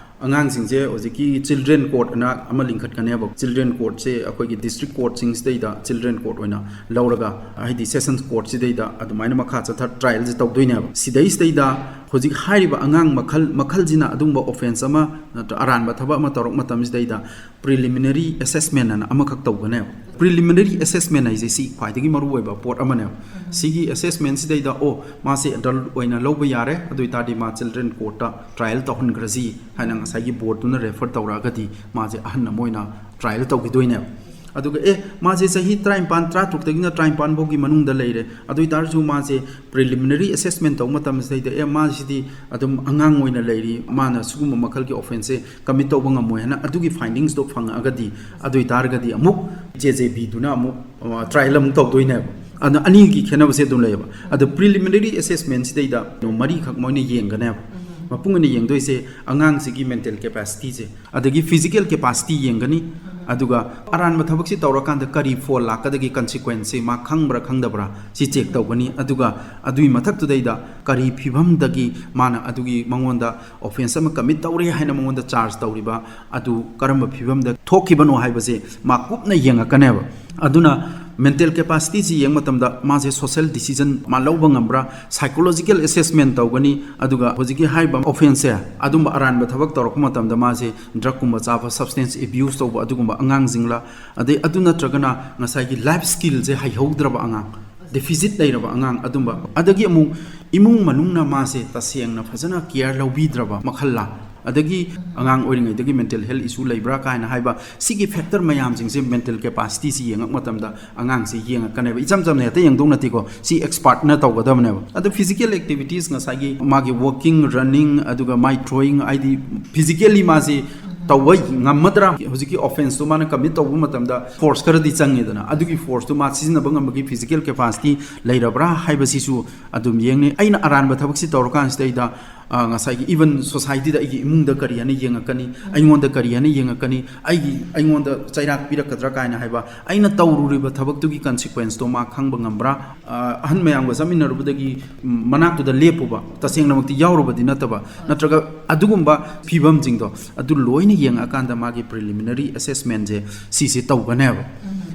ꯑꯉꯥꯡꯁꯤꯡꯁꯦ ꯍꯧꯖꯤꯛꯀꯤ ꯆꯤꯜꯗ꯭ꯔꯦꯟ ꯀꯣꯔꯠ ꯑꯅ ꯑꯃ ꯂꯤꯡꯈꯠꯀꯅꯦꯕ꯫ ꯆꯤꯜꯗ꯭ꯔꯦꯟ ꯀꯣꯔꯠꯁꯦ ꯑꯩꯈꯣꯏꯒꯤ ꯗꯤꯁꯇ꯭ꯔꯤꯛ ꯀꯣꯔꯠꯁꯤꯡꯁꯤꯗꯩꯗ ꯆꯤꯜꯗ꯭ꯔꯦꯟ ꯀꯣꯔꯠ ꯑꯣꯏꯅ ꯂꯧꯔꯒ, ꯍꯥꯏꯗꯤ ꯁꯦꯁꯟꯁ ꯀꯣꯔꯠꯁꯤꯗꯩꯗ ꯑꯗꯨꯃꯥꯏꯅ ꯃꯈꯥ ꯆꯠꯊ ꯇ꯭ꯔꯥꯏꯌꯦꯜꯁꯦ ꯇꯧꯗꯣꯏꯅꯦꯕ꯫ ꯁꯤꯗꯩꯁꯤꯗꯩꯗ ꯍꯧꯖꯤꯛ ꯍꯥꯏꯔꯤꯕ ꯑꯉꯥꯡ ꯃꯈꯜ ꯃꯈꯜꯁꯤꯅ ꯑꯗꯨꯒꯨꯝꯕ ꯑꯣꯐꯦꯟꯁ ꯑꯃ ꯅꯠꯇ꯭ꯔ ꯑꯔꯥꯟꯕ ꯊꯕꯛ ꯑꯃ ꯇꯧꯔꯛ ꯃꯇꯝꯁꯤꯗꯩꯗ ꯄ꯭ꯔꯤꯂꯤꯃꯤꯅꯔꯤ ꯑꯦꯁꯦꯁꯃꯦꯟ ꯑꯅ ꯑꯃꯈꯛ ꯇꯧꯒꯅꯦꯕ꯫ ꯄ꯭ꯔꯤꯂꯤꯃꯤꯅꯔꯤ ꯑꯦꯁꯦꯁꯃꯦꯟ ꯍꯥꯏꯁꯦ ꯁꯤ ꯈ꯭ꯋꯥꯏꯗꯒꯤ ꯃꯔꯨꯑꯣꯏꯕ ꯄꯣꯠ ꯑꯃꯅꯦꯕ꯫ ꯁꯤꯒꯤ ꯑꯦꯁꯦꯁꯃꯦꯟꯁꯤꯗꯩꯗ, ꯑꯣ, ꯃꯥꯁꯦ ꯑꯦꯗꯜꯠ ꯑꯣꯏꯅ ꯂꯧꯕ ꯌꯥꯔꯦ, ꯑꯗꯨ ꯑꯣꯏꯇꯥꯔꯗꯤ ꯃꯥ ꯆꯤꯜꯗ꯭ꯔꯦꯟ ꯀꯣꯔꯠꯇ ꯇ꯭ꯔꯥꯏꯌꯦꯜ ꯇꯧꯍꯟꯈ꯭ꯔꯁꯤ ꯍꯥꯏꯅ ꯉꯁꯥꯏꯒꯤ ꯕꯣꯔꯗꯇꯨꯅ ꯔꯦꯐꯔ ꯇꯧꯔꯛꯑꯒꯗꯤ ꯃꯥꯁꯦ ꯑꯍꯟ ꯑꯃ ꯑꯣꯏꯅ ꯇ꯭ꯔꯥꯏꯌꯦꯜ ꯇꯧꯈꯤꯗꯣꯏꯅꯦꯕ꯫ ꯑꯗꯨꯒ, ꯑꯦ, ꯃꯥꯁꯦ ꯆꯍꯤ ꯇꯔꯥꯅꯤꯄꯥꯟ, ꯇꯔꯥꯇꯔꯨꯛꯇꯒꯤꯅ ꯇꯔꯥꯅꯤꯄꯥꯟ ꯐꯥꯎꯒꯤ ꯃꯅꯨꯡꯗ ꯂꯩꯔꯦ, ꯑꯗꯨ ꯑꯣꯏꯇꯥꯔꯁꯨ ꯃꯥꯁꯦ ꯄ꯭ꯔꯤꯂꯤꯃꯤꯅꯔꯤ ꯑꯦꯁꯦꯁꯃꯦꯟ ꯇꯧꯕ ꯃꯇꯝꯁꯤꯗꯩꯗ, ꯑꯦ, ꯃꯥꯁꯤꯗꯤ ꯑꯗꯨꯝ ꯑꯉꯥꯡ ꯑꯣꯏꯅ ꯂꯩꯔꯤ, ꯃꯥꯅ ꯁꯤꯒꯨꯝꯕ ꯃꯈꯜꯒꯤ ꯑꯣꯐꯦꯟꯁꯁꯦ ꯀꯃꯤꯠ ꯇꯧꯕ ꯉꯝꯃꯣꯏ ꯍꯥꯏꯅ ꯑꯗꯨꯒꯤ ꯐꯥꯏꯟꯗꯤꯡꯁꯇꯣ ꯐꯪꯉꯛꯑꯒꯗꯤ, ꯑꯗꯨ ꯑꯣꯏꯇꯥꯔꯒꯗꯤ ꯑꯃꯨꯛ ꯖꯦ ꯖꯦ ꯕꯤꯗꯨꯅ ꯑꯃꯨꯛ, ꯑ, ꯇ꯭ꯔꯥꯏꯌꯦꯜ ꯑꯃꯨꯛ ꯇꯧꯗꯣꯏꯅꯦꯕ꯫ ꯑꯗꯨꯅ ꯑꯅꯤꯒꯤ ꯈꯦꯠꯅꯕꯁꯦ ꯑꯗꯨꯝ ꯂꯩꯌꯦꯕ꯫ ꯑꯗꯣ ꯄ꯭ꯔꯤꯂꯤꯃꯤꯅꯔꯤ ꯑꯦꯁꯦꯁꯃꯦꯟꯁꯤꯗꯩꯗ ꯃꯔꯤꯈꯛ ꯃꯣꯏꯅ ꯌꯦꯡꯒꯅꯦꯕ꯫ ꯃꯄꯨꯡ ꯑꯣꯏꯅ ꯌꯦꯡꯗꯣꯏꯁꯦ ꯑꯉꯥꯡꯁꯤꯒꯤ ꯃꯦꯟꯇꯦꯜ ꯀꯦꯄꯥꯁꯤꯇꯤꯁꯦ, ꯑꯗꯒꯤ ꯐꯤꯖꯤꯀꯦꯜ ꯀꯦꯄꯥꯁꯤꯇꯤ ꯌꯦꯡꯒꯅꯤ, ꯑꯗꯨꯒ ꯑꯔꯥꯟꯕ ꯊꯕꯛꯁꯤ ꯇꯧꯔꯀꯥꯟꯗ ꯀꯔꯤ ꯐꯣꯜ ꯂꯥꯛꯀꯗꯒꯦ, ꯀꯟꯁꯤꯀ꯭ꯋꯦꯟꯁꯁꯤ ꯃꯥ ꯈꯪꯕ꯭ꯔꯥ ꯈꯪꯗꯕ꯭ꯔꯥ ꯁꯤ ꯆꯦꯛ ꯇꯧꯒꯅꯤ꯫ ꯑꯗꯨꯒ ꯑꯗꯨꯒꯤ ꯃꯊꯛꯇꯨꯗꯩꯗ ꯀꯔꯤ ꯐꯤꯕꯝꯗꯒꯤ ꯃꯥꯅ ꯑꯗꯨꯒꯤ ꯃꯉꯣꯟꯗ ꯑꯣꯐꯦꯟꯁ ꯑꯃ ꯀꯃꯤꯠ ꯇꯧꯔꯦ ꯍꯥꯏꯅ ꯃꯉꯣꯟꯗ ꯆꯥꯔꯖ ꯇꯧꯔꯤꯕ ꯑꯗꯨ ꯀꯔꯝꯕ ꯐꯤꯕꯝꯗ ꯊꯣꯛꯈꯤꯕꯅꯣ ꯍꯥꯏꯕꯁꯦ ꯃꯥ ꯀꯨꯞꯅ ꯌꯦꯡꯉꯛꯀꯅꯦꯕ꯫ ꯑꯗꯨꯅ ꯃꯦꯟꯇꯦꯜ ꯀꯦꯄꯥꯁꯤꯇꯤꯁꯤ ꯌꯦꯡꯕ ꯃꯇꯝꯗ ꯃꯥꯁꯦ ꯁꯣꯁꯦꯜ ꯗꯤꯁꯤꯖꯟ ꯃꯥ ꯂꯧꯕ ꯉꯝꯕ꯭ꯔꯥ, ꯁꯥꯏꯀꯣꯂꯣꯖꯤꯀꯦꯜ ꯑꯦꯁꯦꯁꯃꯦꯟ ꯇꯧꯒꯅꯤ꯫ ꯑꯗꯨꯒ ꯍꯧꯖꯤꯛꯀꯤ ꯍꯥꯏꯔꯤꯕ ꯑꯣꯐꯦꯟꯁꯁꯦ, ꯑꯗꯨꯝꯕ ꯑꯔꯥꯟꯕ ꯊꯕꯛ ꯇꯧꯔꯛꯄ ꯃꯇꯝꯗ ꯃꯥꯁꯦ ꯗ꯭ꯔꯛꯀꯨꯝꯕ ꯆꯥꯕ, ꯁꯕꯁꯇꯦꯟꯁ ꯑꯦꯕ꯭ꯌꯨꯁ ꯇꯧꯕ, ꯑꯗꯨꯒꯨꯝꯕ ꯑꯉꯥꯡꯁꯤꯡꯂ, ꯑꯗꯩ ꯑꯗꯨ ꯅꯠꯇ꯭ꯔꯒꯅ ꯉꯁꯥꯏꯒꯤ ꯂꯥꯏꯐ ꯁ꯭ꯀꯤꯜꯁꯦ ꯍꯩꯍꯧꯗ꯭ꯔꯕ ꯑꯉꯥꯡ, ꯗꯦꯐꯤꯁꯤꯠ ꯂꯩꯔꯕ ꯑꯉꯥꯡ, ꯑꯗꯨꯝꯕ꯫ ꯑꯗꯒꯤ ꯑꯃꯨꯛ ꯏꯃꯨꯡ ꯃꯅꯨꯡꯅ ꯃꯥꯁꯦ ꯇꯁꯦꯡꯅ ꯐꯖꯅ ꯀꯤꯌꯔ ꯂꯧꯕꯤꯗ꯭ꯔꯕ ꯃꯈꯜꯂ, ꯑꯗꯒꯤ ꯑꯉꯥꯡ ꯑꯣꯏꯔꯤꯉꯩꯗꯒꯤ ꯃꯦꯟꯇꯦꯜ ꯍꯦꯜꯊ ꯏꯁꯨ ꯂꯩꯕ꯭ꯔꯥ ꯀꯥꯏꯅ ꯍꯥꯏꯕ, ꯁꯤꯒꯤ ꯐꯦꯛꯇꯔ ꯃꯌꯥꯝꯁꯤꯡꯁꯦ ꯃꯦꯟꯇꯦꯜ ꯀꯦꯄꯥꯁꯤꯇꯤꯁꯤ ꯌꯦꯡꯉꯛ ꯃꯇꯝꯗ ꯑꯉꯥꯡꯁꯦ ꯌꯦꯡꯉꯛꯀꯅꯦꯕ꯫ ꯏꯆꯝ ꯆꯝꯅ ꯍꯦꯛꯇ ꯌꯦꯡꯗꯧ ꯅꯠꯇꯦꯀꯣ, ꯁꯤ ꯑꯦꯛꯁꯄꯥꯔꯠꯅ ꯇꯧꯒꯗꯕꯅꯦꯕ꯫ ꯑꯗꯣ ꯐꯤꯖꯤꯀꯦꯜ ꯑꯦꯛꯇꯤꯚꯤꯇꯤꯁ, ꯉꯁꯥꯏꯒꯤ ꯃꯥꯒꯤ ꯋꯣꯀꯤꯡ, ꯔꯟꯅꯤꯡ, ꯑꯗꯨꯒ ꯃꯥꯏ ꯊ꯭ꯔꯣꯌꯤꯡ, ꯍꯥꯏꯗꯤ ꯐꯤꯖꯤꯀꯦꯜꯂꯤ ꯃꯥꯁꯤ ꯇꯧꯕ ꯉꯝꯃꯗ꯭ꯔꯥ? ꯍꯧꯖꯤꯛꯀꯤ ꯑꯣꯐꯦꯟꯁꯇꯣ ꯃꯥꯅ ꯀꯃꯤꯠ ꯇꯧꯕ ꯃꯇꯝꯗ ꯐꯣꯔꯁ ꯈꯔꯗꯤ ꯆꯪꯉꯦꯗꯅ, ꯑꯗꯨꯒꯤ ꯐꯣꯔꯁꯇꯨ ꯃꯥ ꯁꯤꯖꯤꯟꯅꯕ ꯉꯝꯕꯒꯤ ꯐꯤꯖꯤꯀꯦꯜ ꯀꯦꯄꯥꯁꯤꯇꯤ ꯂꯩꯔꯕ꯭ꯔꯥ ꯍꯥꯏꯕꯁꯤꯁꯨ ꯑꯗꯨꯝ ꯌꯦꯡꯅꯤ꯫ ꯑꯩꯅ ꯑꯔꯥꯟꯕ ꯊꯕꯛꯁꯤ ꯇꯧꯔꯀꯥꯟꯁꯤꯗꯩꯗ, ꯑ, ꯉꯁꯥꯏꯒꯤ ꯏꯚꯟ ꯁꯣꯁꯥꯏꯇꯤꯗ ꯑꯩꯒꯤ ꯏꯃꯨꯡꯗ ꯀꯔꯤ ꯍꯥꯏꯅ ꯌꯦꯡꯉꯛꯀꯅꯤ, ꯑꯩꯉꯣꯟꯗ ꯀꯔꯤ ꯍꯥꯏꯅ ꯌꯦꯡꯉꯛꯀꯅꯤ, ꯑꯩꯒꯤ, ꯑꯩꯉꯣꯟꯗ ꯆꯩꯔꯥꯛ ꯄꯤꯔꯛꯀꯗ꯭ꯔꯥ ꯀꯥꯏꯅ ꯍꯥꯏꯕ, ꯑꯩꯅ ꯇꯧꯔꯨꯔꯤꯕ ꯊꯕꯛꯇꯨꯒꯤ ꯀꯟꯁꯤꯀ꯭ꯋꯦꯟꯁꯇꯣ ꯃꯥ ꯈꯪꯕ ꯉꯝꯕ꯭ꯔꯥ? ꯑ, ꯑꯍꯟ ꯃꯌꯥꯝꯒ ꯆꯠꯃꯤꯟꯅꯔꯨꯕꯗꯒꯤ, ꯎꯝ, ꯃꯅꯥꯛꯇꯨꯗ ꯂꯦꯞꯄꯨꯕ, ꯇꯁꯦꯡꯅꯃꯛꯇꯤ ꯌꯥꯎꯔꯨꯕꯗꯤ ꯅꯠꯇꯕ, ꯅꯠꯇ꯭ꯔꯒ ꯑꯗꯨꯒꯨꯝꯕ ꯐꯤꯕꯝꯁꯤꯡꯗꯣ ꯑꯗꯨ ꯂꯣꯏꯅ ꯌꯦꯡꯉꯛꯑꯀꯥꯟꯗ ꯃꯥꯒꯤ ꯄ꯭ꯔꯤꯂꯤꯃꯤꯅꯔꯤ ꯑꯦꯁꯦꯁꯃꯦꯟꯁꯦ ꯁꯤꯁꯦ ꯇꯧꯒꯅꯦꯕ꯫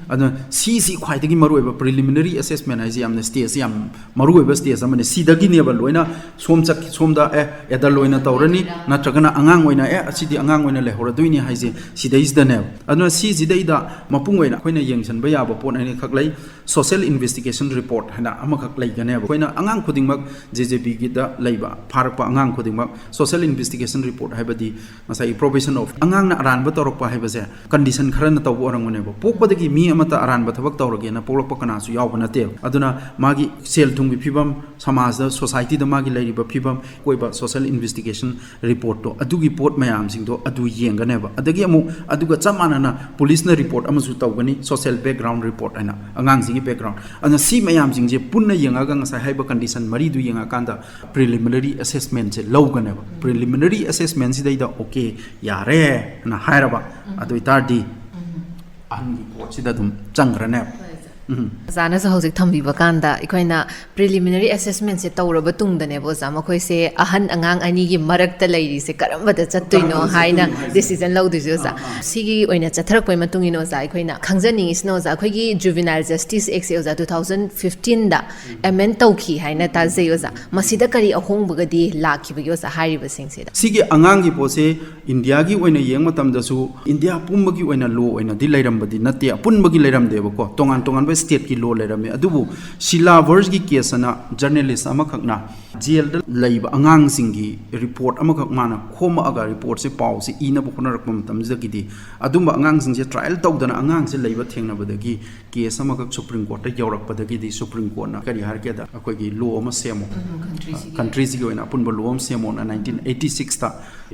ꯑꯗꯨꯅ ꯁꯤꯁꯤ ꯈ꯭ꯋꯥꯏꯗꯒꯤ ꯃꯔꯨꯑꯣꯏꯕ, ꯄ꯭ꯔꯤꯂꯤꯃꯤꯅꯔꯤ ꯑꯦꯁꯦꯁꯃꯦꯟ ꯍꯥꯏꯁꯦ ꯌꯥꯝꯅ ꯁ꯭ꯇꯦꯖ ꯌꯥꯝ ꯃꯔꯨꯑꯣꯏꯕ ꯁ꯭ꯇꯦꯖ ꯑꯃꯅꯤ꯫ ꯁꯤꯗꯒꯤꯅꯦꯕ ꯂꯣꯏꯅ ꯁꯣꯝ ꯆꯠ-, ꯁꯣꯝꯗ, ꯑꯦ, ꯑꯦꯗꯜ ꯑꯣꯏꯅ ꯇꯧꯔꯅꯤ, ꯅꯠꯇ꯭ꯔꯒꯅ ꯑꯉꯥꯡ ꯑꯣꯏꯅ, ꯑꯦ, ꯑꯁꯤꯗꯤ ꯑꯉꯥꯡ ꯑꯣꯏꯅ ꯂꯩꯍꯧꯔꯗꯣꯏꯅꯤ ꯍꯥꯏꯁꯦ ꯁꯤꯗꯩꯁꯤꯗꯅꯦꯕ꯫ ꯑꯗꯨꯅ ꯁꯤꯁꯤꯗꯩꯗ ꯃꯄꯨꯡ ꯑꯣꯏꯅ ꯑꯩꯈꯣꯏꯅ ꯌꯦꯡꯁꯤꯟꯕ ꯌꯥꯕ ꯄꯣꯠ ꯑꯅꯤꯈꯛ ꯂꯩ꯫ ꯁꯣꯁꯦꯜ ꯏꯟꯚꯦꯁꯇꯤꯒꯦꯁꯟ ꯔꯤꯄꯣꯔꯠ ꯍꯥꯏꯅ ꯑꯃꯈꯛ ꯂꯩꯒꯅꯦꯕ꯫ ꯑꯩꯈꯣꯏꯅ ꯑꯉꯥꯡ ꯈꯨꯗꯤꯡꯃꯛ, ꯖꯦ ꯖꯦ ꯕꯤꯒꯤꯗ ꯂꯩꯕ ꯐꯥꯔꯛꯄ ꯑꯉꯥꯡ ꯈꯨꯗꯤꯡꯃꯛ ꯁꯣꯁꯦꯜ ꯏꯟꯚꯦꯁꯇꯤꯒꯦꯁꯟ ꯔꯤꯄꯣꯔꯠ, ꯍꯥꯏꯕꯗꯤ ꯉꯁꯥꯏꯒꯤ ꯄ꯭ꯔꯣꯕꯦꯁꯟ ꯑꯣꯐ, ꯑꯉꯥꯡꯅ ꯑꯔꯥꯟꯕ ꯇꯧꯔꯛꯄ ꯍꯥꯏꯕꯁꯦ ꯀꯟꯗꯤꯁꯟ ꯈꯔꯅ ꯇꯧꯕ ꯑꯣꯏꯔꯝꯒꯅꯦꯕ꯫ ꯄꯣꯛꯄꯗꯒꯤ ꯃꯤ ꯑꯃꯠꯇ ꯑꯔꯥꯟꯕ ꯊꯕꯛ ꯇꯧꯔꯒꯦꯅ ꯄꯣꯛꯂꯛꯄ ꯀꯅꯥꯁꯨ ꯌꯥꯎꯕ ꯅꯠꯇꯦꯕ꯫ ꯑꯗꯨꯅ ꯃꯥꯒꯤ ꯁꯦꯜ ꯊꯨꯝꯒꯤ ꯐꯤꯕꯝ, ꯁꯃꯥꯖꯗ, ꯁꯣꯁꯥꯏꯇꯤꯗ ꯃꯥꯒꯤ ꯂꯩꯔꯤꯕ ꯐꯤꯕꯝ, ꯑꯀꯣꯏꯕ ꯁꯣꯁꯦꯜ ꯏꯟꯚꯦꯁꯇꯤꯒꯦꯁꯟ ꯔꯤꯄꯣꯔꯠꯇꯣ, ꯑꯗꯨꯒꯤ ꯄꯣꯠ ꯃꯌꯥꯝꯁꯤꯡꯗꯣ ꯑꯗꯨ ꯌꯦꯡꯒꯅꯦꯕ꯫ ꯑꯗꯒꯤ ꯑꯃꯨꯛ ꯑꯗꯨꯒ ꯆꯞ ꯃꯥꯟꯅꯅ ꯄꯨꯂꯤꯁꯅ ꯔꯤꯄꯣꯔꯠ ꯑꯃꯁꯨ ꯇꯧꯒꯅꯤ, ꯁꯣꯁꯦꯜ ꯕꯦꯛꯒ꯭ꯔꯥꯎꯟ ꯔꯤꯄꯣꯔꯠ ꯍꯥꯏꯅ, ꯑꯉꯥꯡꯁꯤꯡꯒꯤ ꯕꯦꯛꯒ꯭ꯔꯥꯎꯟ꯫ ꯑꯗꯨꯅ ꯁꯤ ꯃꯌꯥꯝꯁꯤꯡꯁꯦ ꯄꯨꯟꯅ ꯌꯦꯡꯉꯒ ꯉꯁꯥꯏ ꯍꯥꯏꯕ ꯀꯟꯗꯤꯁꯟ ꯃꯔꯤꯗꯨ ꯌꯦꯡꯉꯀꯥꯟꯗ ꯄ꯭ꯔꯤꯂꯤꯃꯤꯅꯔꯤ ꯑꯦꯁꯦꯁꯃꯦꯟꯁꯦ ꯂꯧꯒꯅꯦꯕ꯫ ꯄ꯭ꯔꯤꯂꯤꯃꯤꯅꯔꯤ ꯑꯦꯁꯦꯁꯃꯦꯟꯁꯤꯗꯩꯗ ꯑꯣꯀꯦ, ꯌꯥꯔꯦꯅ ꯍꯥꯏꯔꯕ, ꯑꯗꯨ ꯑꯣꯏꯇꯥꯔꯗꯤ ꯑꯍꯟꯒꯤ ꯄꯣꯠꯁꯤꯗ ꯑꯗꯨꯝ ꯆꯪꯈ꯭ꯔꯅꯦꯕ꯫ ꯑꯣꯖꯥꯅꯁꯨ ꯍꯧꯖꯤꯛ ꯊꯝꯕꯤꯕ ꯀꯥꯟꯗ ꯑꯩꯈꯣꯏꯅ preliminary assessmentꯁꯦ ꯇꯧꯔꯕ ꯇꯨꯡꯗꯅꯦꯕ ꯑꯣꯖꯥ, ꯃꯈꯣꯏꯁꯦ ꯑꯍꯟ ꯑꯉꯥꯡ ꯑꯅꯤꯒꯤ ꯃꯔꯛꯇ ꯂꯩꯔꯤꯁꯦ ꯀꯔꯝꯕꯗ ꯆꯠꯇꯣꯏꯅꯣ ꯍꯥꯏꯅ decision ꯂꯧꯗꯣꯏꯁꯦ ꯑꯣꯖꯥ꯫ ꯁꯤꯒꯤ ꯑꯣꯏꯅ ꯆꯠꯊꯔꯛꯄꯒꯤ ꯃꯇꯨꯡ ꯏꯟꯅ ꯑꯣꯖꯥ, ꯑꯩꯈꯣꯏꯅ ꯈꯪꯖꯅꯤꯡꯉꯤꯁꯤꯅ ꯑꯣꯖꯥ, ꯑꯩꯈꯣꯏꯒꯤ Juvenile Justice Actꯁꯦ ꯑꯣꯖꯥ, two thousand fifteenꯗ amend ꯇꯧꯈꯤ ꯍꯥꯏꯅ ꯇꯥꯖꯩ ꯑꯣꯖꯥ꯫ ꯃꯁꯤꯗ ꯀꯔꯤ ꯑꯍꯣꯡꯕꯒꯗꯤ ꯂꯥꯛꯈꯤꯕꯒꯦ ꯑꯣꯖꯥ, ꯍꯥꯏꯔꯤꯕꯁꯤꯡꯁꯤꯗ? ꯁꯤꯒꯤ ꯑꯉꯥꯡꯒꯤ ꯄꯣꯠꯁꯦ ꯏꯟꯗꯤꯌꯥꯒꯤ ꯑꯣꯏꯅ ꯌꯦꯡꯕ ꯃꯇꯝꯗꯁꯨ ꯏꯟꯗꯤꯌꯥ ꯄꯨꯝꯕꯒꯤ ꯑꯣꯏꯅ law ꯑꯣꯏꯅꯗꯤ ꯂꯩꯔꯝꯕꯗꯤ ꯅꯠꯇꯦ, ꯑꯄꯨꯟꯕꯒꯤ ꯂꯩꯔꯝꯗꯦꯕꯀꯣ, ꯇꯣꯉꯥꯟ ꯇꯣꯉꯥꯟꯕ stateꯀꯤ law ꯂꯩꯔꯝꯃꯦ꯫ ꯑꯗꯨꯕꯨ ꯁꯤꯂꯥ ꯚꯔꯁꯒꯤ case ꯑꯅ journalist ꯑꯃꯈꯛꯅ jailꯗ ꯂꯩꯕ ꯑꯉꯥꯡꯁꯤꯡꯒꯤ report ꯑꯃꯈꯛ ꯃꯥꯅ ꯈꯣꯝꯃꯛꯑꯒ reportꯁꯦ, ꯄꯥꯎꯁꯦ ꯏꯅꯕ ꯍꯣꯠꯅꯔꯛꯄ ꯃꯇꯝꯁꯤꯗꯒꯤꯗꯤ ꯑꯗꯨꯝꯕ ꯑꯉꯥꯡꯁꯤꯡꯁꯦ trial ꯇꯧꯗꯅ ꯑꯉꯥꯡꯁꯦ ꯂꯩꯕ ꯊꯦꯡꯅꯕꯗꯒꯤ case ꯑꯃꯈꯛ Supreme Courtꯇ ꯌꯧꯔꯛꯄꯗꯒꯤꯗꯤ Supreme Courtꯅ ꯀꯔꯤ ꯍꯥꯏꯔꯛꯀꯦꯗ, ꯑꯩꯈꯣꯏꯒꯤ law ꯑꯃ ꯁꯦꯝꯃꯣ, countryꯁꯤꯒꯤ ꯑꯣꯏꯅ ꯑꯄꯨꯟꯕ law ꯑꯃ ꯁꯦꯝꯃꯣꯅ nineteen eighty sixꯇ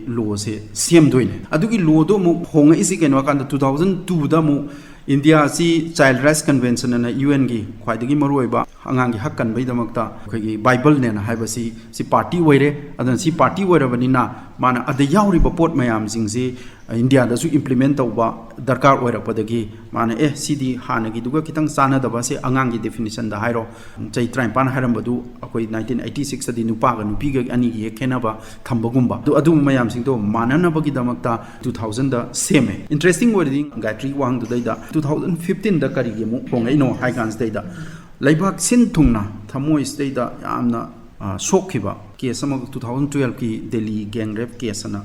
lawꯁꯦ ꯁꯦꯝꯗꯣꯏꯅꯦ꯫ ꯑꯗꯨꯒꯤ lawꯗꯣ ꯑꯃꯨꯛ ꯍꯣꯡꯉꯛꯏꯁꯤ ꯀꯩꯅꯣ ꯍꯥꯏ ꯀꯥꯟꯗ, two thousand twoꯗ ꯑꯃꯨꯛ ꯏꯟꯗꯤꯌꯥꯁꯤ Child Rights Convention ꯑꯅ UNꯒꯤ ꯈ꯭ꯋꯥꯏꯗꯒꯤ ꯃꯔꯨꯑꯣꯏꯕ ꯑꯉꯥꯡꯒꯤ ꯍꯛ ꯀꯟꯕꯒꯤꯗꯃꯛꯇ ꯑꯩꯈꯣꯏꯒꯤ Bibleꯅꯦꯅ ꯍꯥꯏꯕꯁꯤ, ꯁꯤ party ꯑꯣꯏꯔꯦ꯫ ꯑꯗꯨꯅ ꯁꯤ party ꯑꯣꯏꯔꯕꯅꯤꯅ ꯃꯥꯅ ꯑꯗ ꯌꯥꯎꯔꯤꯕ ꯄꯣꯠ ꯃꯌꯥꯝꯁꯤꯡꯁꯤ ꯏꯟꯗꯤꯌꯥꯗꯁꯨ implement ꯇꯧꯕ ꯗꯔꯀꯥꯔ ꯑꯣꯏꯔꯛꯄꯗꯒꯤ ꯃꯥꯅ, "ꯑꯦ, ꯁꯤꯗꯤ ꯍꯥꯟꯅꯒꯤꯗꯨꯒ ꯈꯤꯇꯪ ꯆꯥꯟꯅꯗꯕ, ꯁꯤ ꯑꯉꯥꯡꯒꯤ definitionꯗ ꯍꯥꯏꯔꯣ, ꯆꯍꯤ ꯇꯔꯥꯅꯤꯄꯥꯟ ꯍꯥꯏꯔꯝꯕꯗꯨ ꯑꯩꯈꯣꯏ nineteen eighty sixꯇꯗꯤ ꯅꯨꯄꯥꯒ ꯅꯨꯄꯤꯒ ꯑꯅꯤꯒꯤ ꯍꯦꯛ ꯈꯦꯠꯅꯕ ꯊꯝꯕꯒꯨꯝꯕ", ꯑꯗꯨ, ꯑꯗꯨꯒꯨꯝꯕ ꯃꯌꯥꯝꯁꯤꯡꯗꯣ ꯃꯥꯟꯅꯅꯕꯒꯤꯗꯃꯛꯇ two thousandꯗ ꯁꯦꯝꯃꯦ꯫ Interesting ꯑꯣꯏꯔꯗꯤ, ꯒꯥꯌꯇ꯭ꯔꯤ ꯋꯥꯍꯪꯗꯨꯗꯩꯗ two thousand fifteenꯗ ꯀꯔꯤꯒꯤ ꯑꯃꯨꯛ ꯍꯣꯡꯉꯛꯏꯅꯣ ꯍꯥꯏ ꯀꯥꯟꯁꯤꯗꯩꯗ, ꯂꯩꯕꯥꯛ ꯁꯤꯟ ꯊꯨꯡꯅ ꯊꯃꯣꯏꯁꯤꯗꯩꯗ ꯌꯥꯝꯅ, ꯑ, ꯁꯣꯛꯈꯤꯕ case ꯑꯃ, two thousand twelveꯀꯤ Delhi gang rape case ꯑꯅ,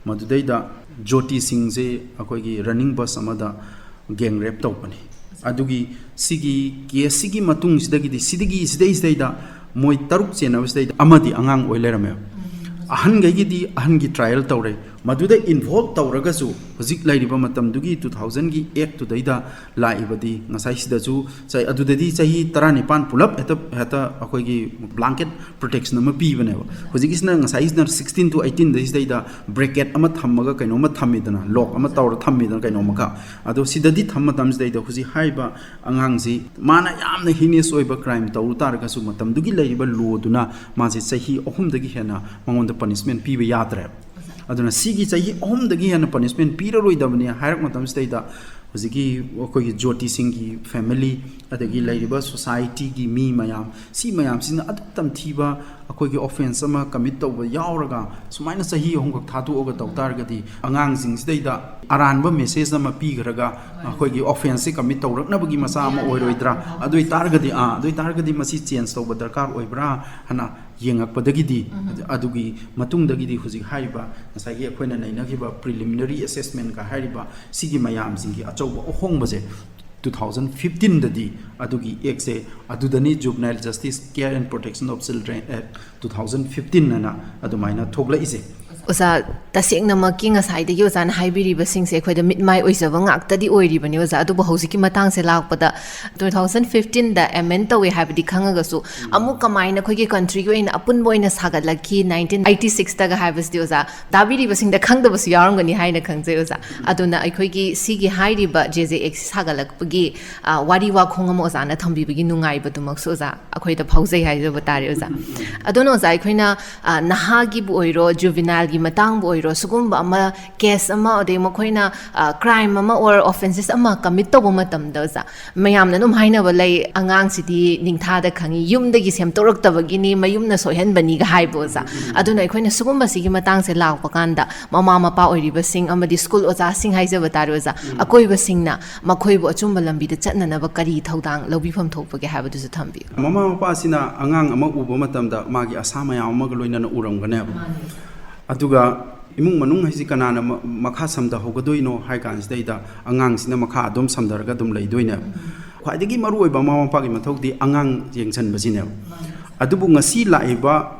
ꯃꯗꯨꯗꯩꯗ ꯖꯣꯇꯤ ꯁꯤꯡꯁꯦ ꯑꯩꯈꯣꯏꯒꯤ running bus ꯑꯃꯗ gang rape ꯇꯧꯕꯅꯤ꯫ ꯑꯗꯨꯒꯤ ꯁꯤꯒꯤ caseꯁꯤꯒꯤ ꯃꯇꯨꯡꯁꯤꯗꯒꯤꯗꯤ, ꯁꯤꯗꯒꯤ, ꯁꯤꯗꯩꯁꯤꯗꯩꯗ ꯃꯣꯏ ꯇꯔꯨꯛ ꯆꯦꯟꯅꯕꯁꯤꯗꯩꯗ ꯑꯃꯗꯤ ꯑꯉꯥꯡ ꯑꯣꯏ ꯂꯩꯔꯝꯃꯦꯕ꯫ ꯑꯍꯟꯈꯩꯒꯤꯗꯤ ꯑꯍꯟꯒꯤ trial ꯇꯧꯔꯦ꯫ ꯃꯗꯨꯗ involve ꯇꯧꯔꯒꯁꯨ ꯍꯧꯖꯤꯛ ꯂꯩꯔꯤꯕ ꯃꯇꯝꯗꯨꯒꯤ two thousandꯒꯤ actꯇꯨꯗꯩꯗ ꯂꯥꯛꯏꯕꯗꯤ, ꯉꯁꯥꯏ ꯁꯤꯗꯁꯨ ꯆꯍꯤ, ꯑꯗꯨꯗꯗꯤ ꯆꯍꯤ ꯇꯔꯥꯅꯤꯄꯥꯟ ꯄꯨꯂꯞ ꯍꯦꯛꯇ, ꯍꯦꯛꯇ ꯑꯩꯈꯣꯏꯒꯤ blanket protection ꯑꯃ ꯄꯤꯕꯅꯦꯕ꯫ ꯍꯧꯖꯤꯛꯀꯤꯁꯤꯅ, ꯉꯁꯥꯏꯒꯤꯁꯤꯅ sixteen to eighteenꯗꯩꯁꯤꯗꯩꯗ bracket ꯑꯃ ꯊꯝꯃꯒ ꯀꯩꯅꯣꯝꯃ ꯊꯝꯃꯤꯗꯅ, lock ꯑꯃ ꯇꯧꯔ ꯊꯝꯃꯤꯗꯅ ꯀꯩꯅꯣꯝꯃꯈꯛ꯫ ꯑꯗꯣ ꯁꯤꯗꯗꯤ ꯊꯝꯕ ꯃꯇꯝꯁꯤꯗꯩꯗ ꯍꯧꯖꯤꯛ ꯍꯥꯏꯔꯤꯕ ꯑꯉꯥꯡꯁꯤ ꯃꯥꯅ ꯌꯥꯝꯅ heinous ꯑꯣꯏꯕ crime ꯇꯧꯔꯨ ꯇꯥꯔꯒꯁꯨ ꯃꯇꯝꯗꯨꯒꯤ ꯂꯩꯔꯤꯕ lawꯗꯨꯅ ꯃꯥꯁꯦ ꯆꯍꯤ ꯑꯍꯨꯝꯗꯒꯤ ꯍꯦꯟꯅ ꯃꯉꯣꯟꯗ punishment ꯄꯤꯕ ꯌꯥꯗ꯭ꯔꯦꯕ꯫ ꯑꯗꯨꯅ ꯁꯤꯒꯤ ꯆꯍꯤ ꯑꯍꯨꯝꯗꯒꯤ ꯍꯦꯟꯅ punishment ꯄꯤꯔꯔꯣꯏꯗꯕꯅꯤ ꯍꯥꯏꯔꯛ ꯃꯇꯝꯁꯤꯗꯩꯗ ꯍꯧꯖꯤꯛꯀꯤ ꯑꯩꯈꯣꯏꯒꯤ ꯖꯣꯇꯤꯁꯤꯡꯒꯤ ꯐꯦꯃꯤꯂꯤ, ꯑꯗꯒꯤ ꯂꯩꯔꯤꯕ ꯁꯣꯁꯥꯏꯇꯤꯒꯤ ꯃꯤ ꯃꯌꯥꯝ, ꯁꯤ ꯃꯌꯥꯝꯁꯤꯅ ꯑꯗꯨꯛ ꯇꯝꯊꯤꯕ ꯑꯩꯈꯣꯏꯒꯤ ꯑꯣꯐꯦꯟꯁ ꯑꯃ ꯀꯃꯤꯠ ꯇꯧꯕ ꯌꯥꯎꯔꯒ, ꯁꯨꯃꯥꯏꯅ ꯆꯍꯤ ꯑꯍꯨꯝꯈꯛ ꯊꯥꯗꯣꯛꯑꯒ ꯇꯧ ꯇꯥꯔꯒꯗꯤ, ꯑꯉꯥꯡꯁꯤꯡꯁꯤꯗꯩꯗ ꯑꯔꯥꯟꯕ ꯃꯦꯁꯦꯖ ꯑꯃ ꯄꯤꯈ꯭ꯔꯒ ꯑꯩꯈꯣꯏꯒꯤ ꯑꯣꯐꯦꯟꯁꯁꯤ ꯀꯃꯤꯠ ꯇꯧꯔꯛꯅꯕꯒꯤ ꯃꯆꯥꯛ ꯑꯃ ꯑꯣꯏꯔꯣꯏꯗ꯭ꯔꯥ? ꯑꯗꯨ ꯑꯣꯏ ꯇꯥꯔꯒꯗꯤ, ꯑꯥ, ꯑꯗꯨ ꯑꯣꯏ ꯇꯥꯔꯒꯗꯤ ꯃꯁꯤ ꯆꯦꯟꯖ ꯇꯧꯕ ꯗꯔꯀꯥꯔ ꯑꯣꯏꯕ꯭ꯔꯥ ꯍꯥꯏꯅ ꯌꯦꯡꯉꯛꯄꯗꯒꯤꯗꯤ, ꯑꯗꯨꯒꯤ ꯃꯇꯨꯡꯗꯒꯤꯗꯤ ꯍꯧꯖꯤꯛ ꯍꯥꯏꯔꯤꯕ, ꯉꯁꯥꯏꯒꯤ ꯑꯩꯈꯣꯏꯅ ꯅꯩꯅꯈꯤꯕ ꯄ꯭ꯔꯤꯂꯤꯃꯤꯅꯔꯤ ꯑꯦꯁꯦꯁꯃꯦꯟꯒ ꯍꯥꯏꯔꯤꯕ ꯁꯤꯒꯤ ꯃꯌꯥꯝꯁꯤꯡꯒꯤ ꯑꯆꯧꯕ ꯑꯍꯣꯡꯕꯁꯦ, ꯇꯨ ꯊꯥꯎꯖꯟ ꯐꯤꯐꯇꯤꯟꯗꯗꯤ ꯑꯗꯨꯒꯤ ꯑꯦꯛꯁꯦ, ꯑꯗꯨꯗꯅꯤ Juvenile Justice Care and Protection of Children Act two thousand fifteen ꯍꯥꯏꯅ ꯑꯗꯨꯃꯥꯏꯅ ꯊꯣꯛꯂꯛꯏꯁꯦ꯫ ꯑꯣꯖꯥ, ꯇꯁꯦꯡꯅꯃꯛꯀꯤ ꯉꯁꯥꯏꯗꯒꯤ ꯑꯣꯖꯥꯅ ꯍꯥꯏꯕꯤꯔꯤꯕꯁꯤꯡꯁꯦ ꯑꯩꯈꯣꯏꯗ ꯃꯤꯠꯃꯥꯏ ꯑꯣꯏꯖꯕ ꯉꯥꯛꯇꯗꯤ ꯑꯣꯏꯔꯤꯕꯅꯤ ꯑꯣꯖꯥ꯫ ꯑꯗꯨꯕꯨ ꯍꯧꯖꯤꯛꯀꯤ ꯃꯇꯥꯡꯁꯦ ꯂꯥꯛꯄꯗ, ꯇꯨ ꯊꯥꯎꯖꯟ ꯐꯤꯐꯇꯤꯟꯗ ꯑꯦꯃꯦꯟ ꯇꯧꯋꯦ ꯍꯥꯏꯕꯗꯤ ꯈꯪꯉꯒꯁꯨ, ꯑꯃꯨꯛ ꯀꯃꯥꯏꯅ ꯑꯩꯈꯣꯏꯒꯤ ꯀꯟꯇ꯭ꯔꯤꯒꯤ ꯑꯣꯏꯅ ꯑꯄꯨꯟꯕ ꯑꯣꯏꯅ ꯁꯥꯒꯠꯂꯛꯈꯤ ꯅꯥꯏꯟꯇꯤꯟ ꯑꯩꯠꯇꯤ ꯁꯤꯛꯁꯇꯒ ꯍꯥꯏꯕꯁꯤꯗꯤ ꯑꯣꯖꯥ, ꯇꯥꯕꯤꯔꯤꯕꯁꯤꯡꯗ ꯈꯪꯗꯕꯁꯨ ꯌꯥꯎꯔꯝꯒꯅꯤ ꯍꯥꯏꯅ ꯈꯟꯖꯩ ꯑꯣꯖꯥ꯫ ꯑꯗꯨꯅ ꯑꯩꯈꯣꯏꯒꯤ ꯁꯤꯒꯤ ꯍꯥꯏꯔꯤꯕ ꯖꯦ ꯖꯦ ꯑꯦꯛꯁ ꯁꯥꯒꯠꯂꯛꯄꯒꯤ, ꯑ, ꯋꯥꯔꯤ ꯋꯥꯈꯣꯡ ꯑꯃ ꯑꯣꯖꯥꯅ ꯊꯝꯕꯤꯕꯒꯤ ꯅꯨꯡꯉꯥꯏꯕꯗꯨꯃꯛꯁꯨ ꯑꯣꯖꯥ ꯑꯩꯈꯣꯏꯗ ꯐꯥꯎꯖꯩ ꯍꯥꯏꯖꯕ ꯇꯥꯔꯦ ꯑꯣꯖꯥ꯫ ꯑꯗꯨꯅ ꯑꯣꯖꯥ, ꯑꯩꯈꯣꯏꯅ, ꯑ, ꯅꯍꯥꯒꯤꯕꯨ ꯑꯣꯏꯔꯣ, ꯖꯨꯕꯤꯅꯥꯏꯜꯒꯤ ꯃꯇꯥꯡꯕꯨ ꯑꯣꯏꯔꯣ, ꯁꯤꯒꯨꯝꯕ ꯑꯃ, ꯀꯦꯁ ꯑꯃ, ꯑꯗꯩ ꯃꯈꯣꯏꯅ, ꯑ, ꯀ꯭ꯔꯥꯏꯝ ꯑꯃ ꯑꯣꯔ ꯑꯣꯐꯦꯟꯁꯦꯁ ꯑꯃ ꯀꯃꯤꯠ ꯇꯧꯕ ꯃꯇꯝꯗ ꯑꯣꯖꯥ, ꯃꯌꯥꯝꯅ ꯑꯗꯨꯝ ꯍꯥꯏꯅꯕ ꯂꯩ, "ꯑꯉꯥꯡꯁꯤꯗꯤ ꯅꯤꯡꯊꯥꯗ ꯈꯪꯉꯤ, ꯌꯨꯝꯗꯒꯤ ꯁꯦꯝꯗꯣꯔꯛꯇꯕꯒꯤꯅꯤ, ꯃꯌꯨꯝꯅ ꯁꯣꯏꯍꯟꯕꯅꯤꯒ" ꯍꯥꯏꯕ ꯑꯣꯖꯥ꯫ ꯑꯗꯨꯅ ꯑꯩꯈꯣꯏꯅ ꯁꯤꯒꯨꯝꯕꯁꯤꯒꯤ ꯃꯇꯥꯡꯁꯦ ꯂꯥꯛꯄ ꯀꯥꯟꯗ, ꯃꯃꯥ ꯃꯄꯥ ꯑꯣꯏꯔꯤꯕꯁꯤꯡ ꯑꯃꯗꯤ ꯁ꯭ꯀꯨꯜ ꯑꯣꯖꯥꯁꯤꯡ ꯍꯥꯏꯖꯕ ꯇꯥꯔꯦ ꯑꯣꯖꯥ, ꯑꯀꯣꯏꯕꯁꯤꯡꯅ ꯃꯈꯣꯏꯕꯨ ꯑꯆꯨꯝꯕ ꯂꯝꯕꯤꯗ ꯆꯠꯅꯅꯕ ꯀꯔꯤ ꯊꯧꯗꯥꯡ ꯂꯧꯕꯤꯐꯝ ꯊꯣꯛꯄꯒꯦ ꯍꯥꯏꯕꯗꯨꯁꯨ ꯊꯝꯕꯤꯌꯨ꯫ ꯃꯃꯥ ꯃꯄꯥꯁꯤꯅ ꯑꯉꯥꯡ ꯑꯃ ꯎꯕ ꯃꯇꯝꯗ ꯃꯥꯒꯤ ꯑꯁꯥ ꯃꯌꯥꯝ ꯑꯃꯒ ꯂꯣꯏꯅꯅ ꯎꯔꯝꯒꯅꯦꯕ꯫ ꯑꯗꯨꯒ ꯏꯃꯨꯡ ꯃꯅꯨꯡ ꯍꯥꯏꯁꯤ ꯀꯅꯥꯅ ꯃ-, ꯃꯈꯥ ꯁꯝꯊꯍꯧꯒꯗꯣꯏꯅꯣ ꯍꯥꯏ ꯀꯥꯟꯁꯤꯗꯩꯗ, ꯑꯉꯥꯡꯁꯤꯅ ꯃꯈꯥ ꯑꯗꯨꯝ ꯁꯝꯊꯔꯒ ꯑꯗꯨꯝ ꯂꯩꯗꯣꯏꯅꯦꯕ꯫ ꯈ꯭ꯋꯥꯏꯗꯒꯤ ꯃꯔꯨꯑꯣꯏꯕ ꯃꯃꯥ ꯃꯄꯥꯒꯤ ꯃꯊꯧꯗꯤ ꯑꯉꯥꯡ ꯌꯦꯡꯁꯤꯟꯕꯁꯤꯅꯦꯕ꯫ ꯑꯗꯨꯕꯨ ꯉꯁꯤ ꯂꯥꯛꯏꯕ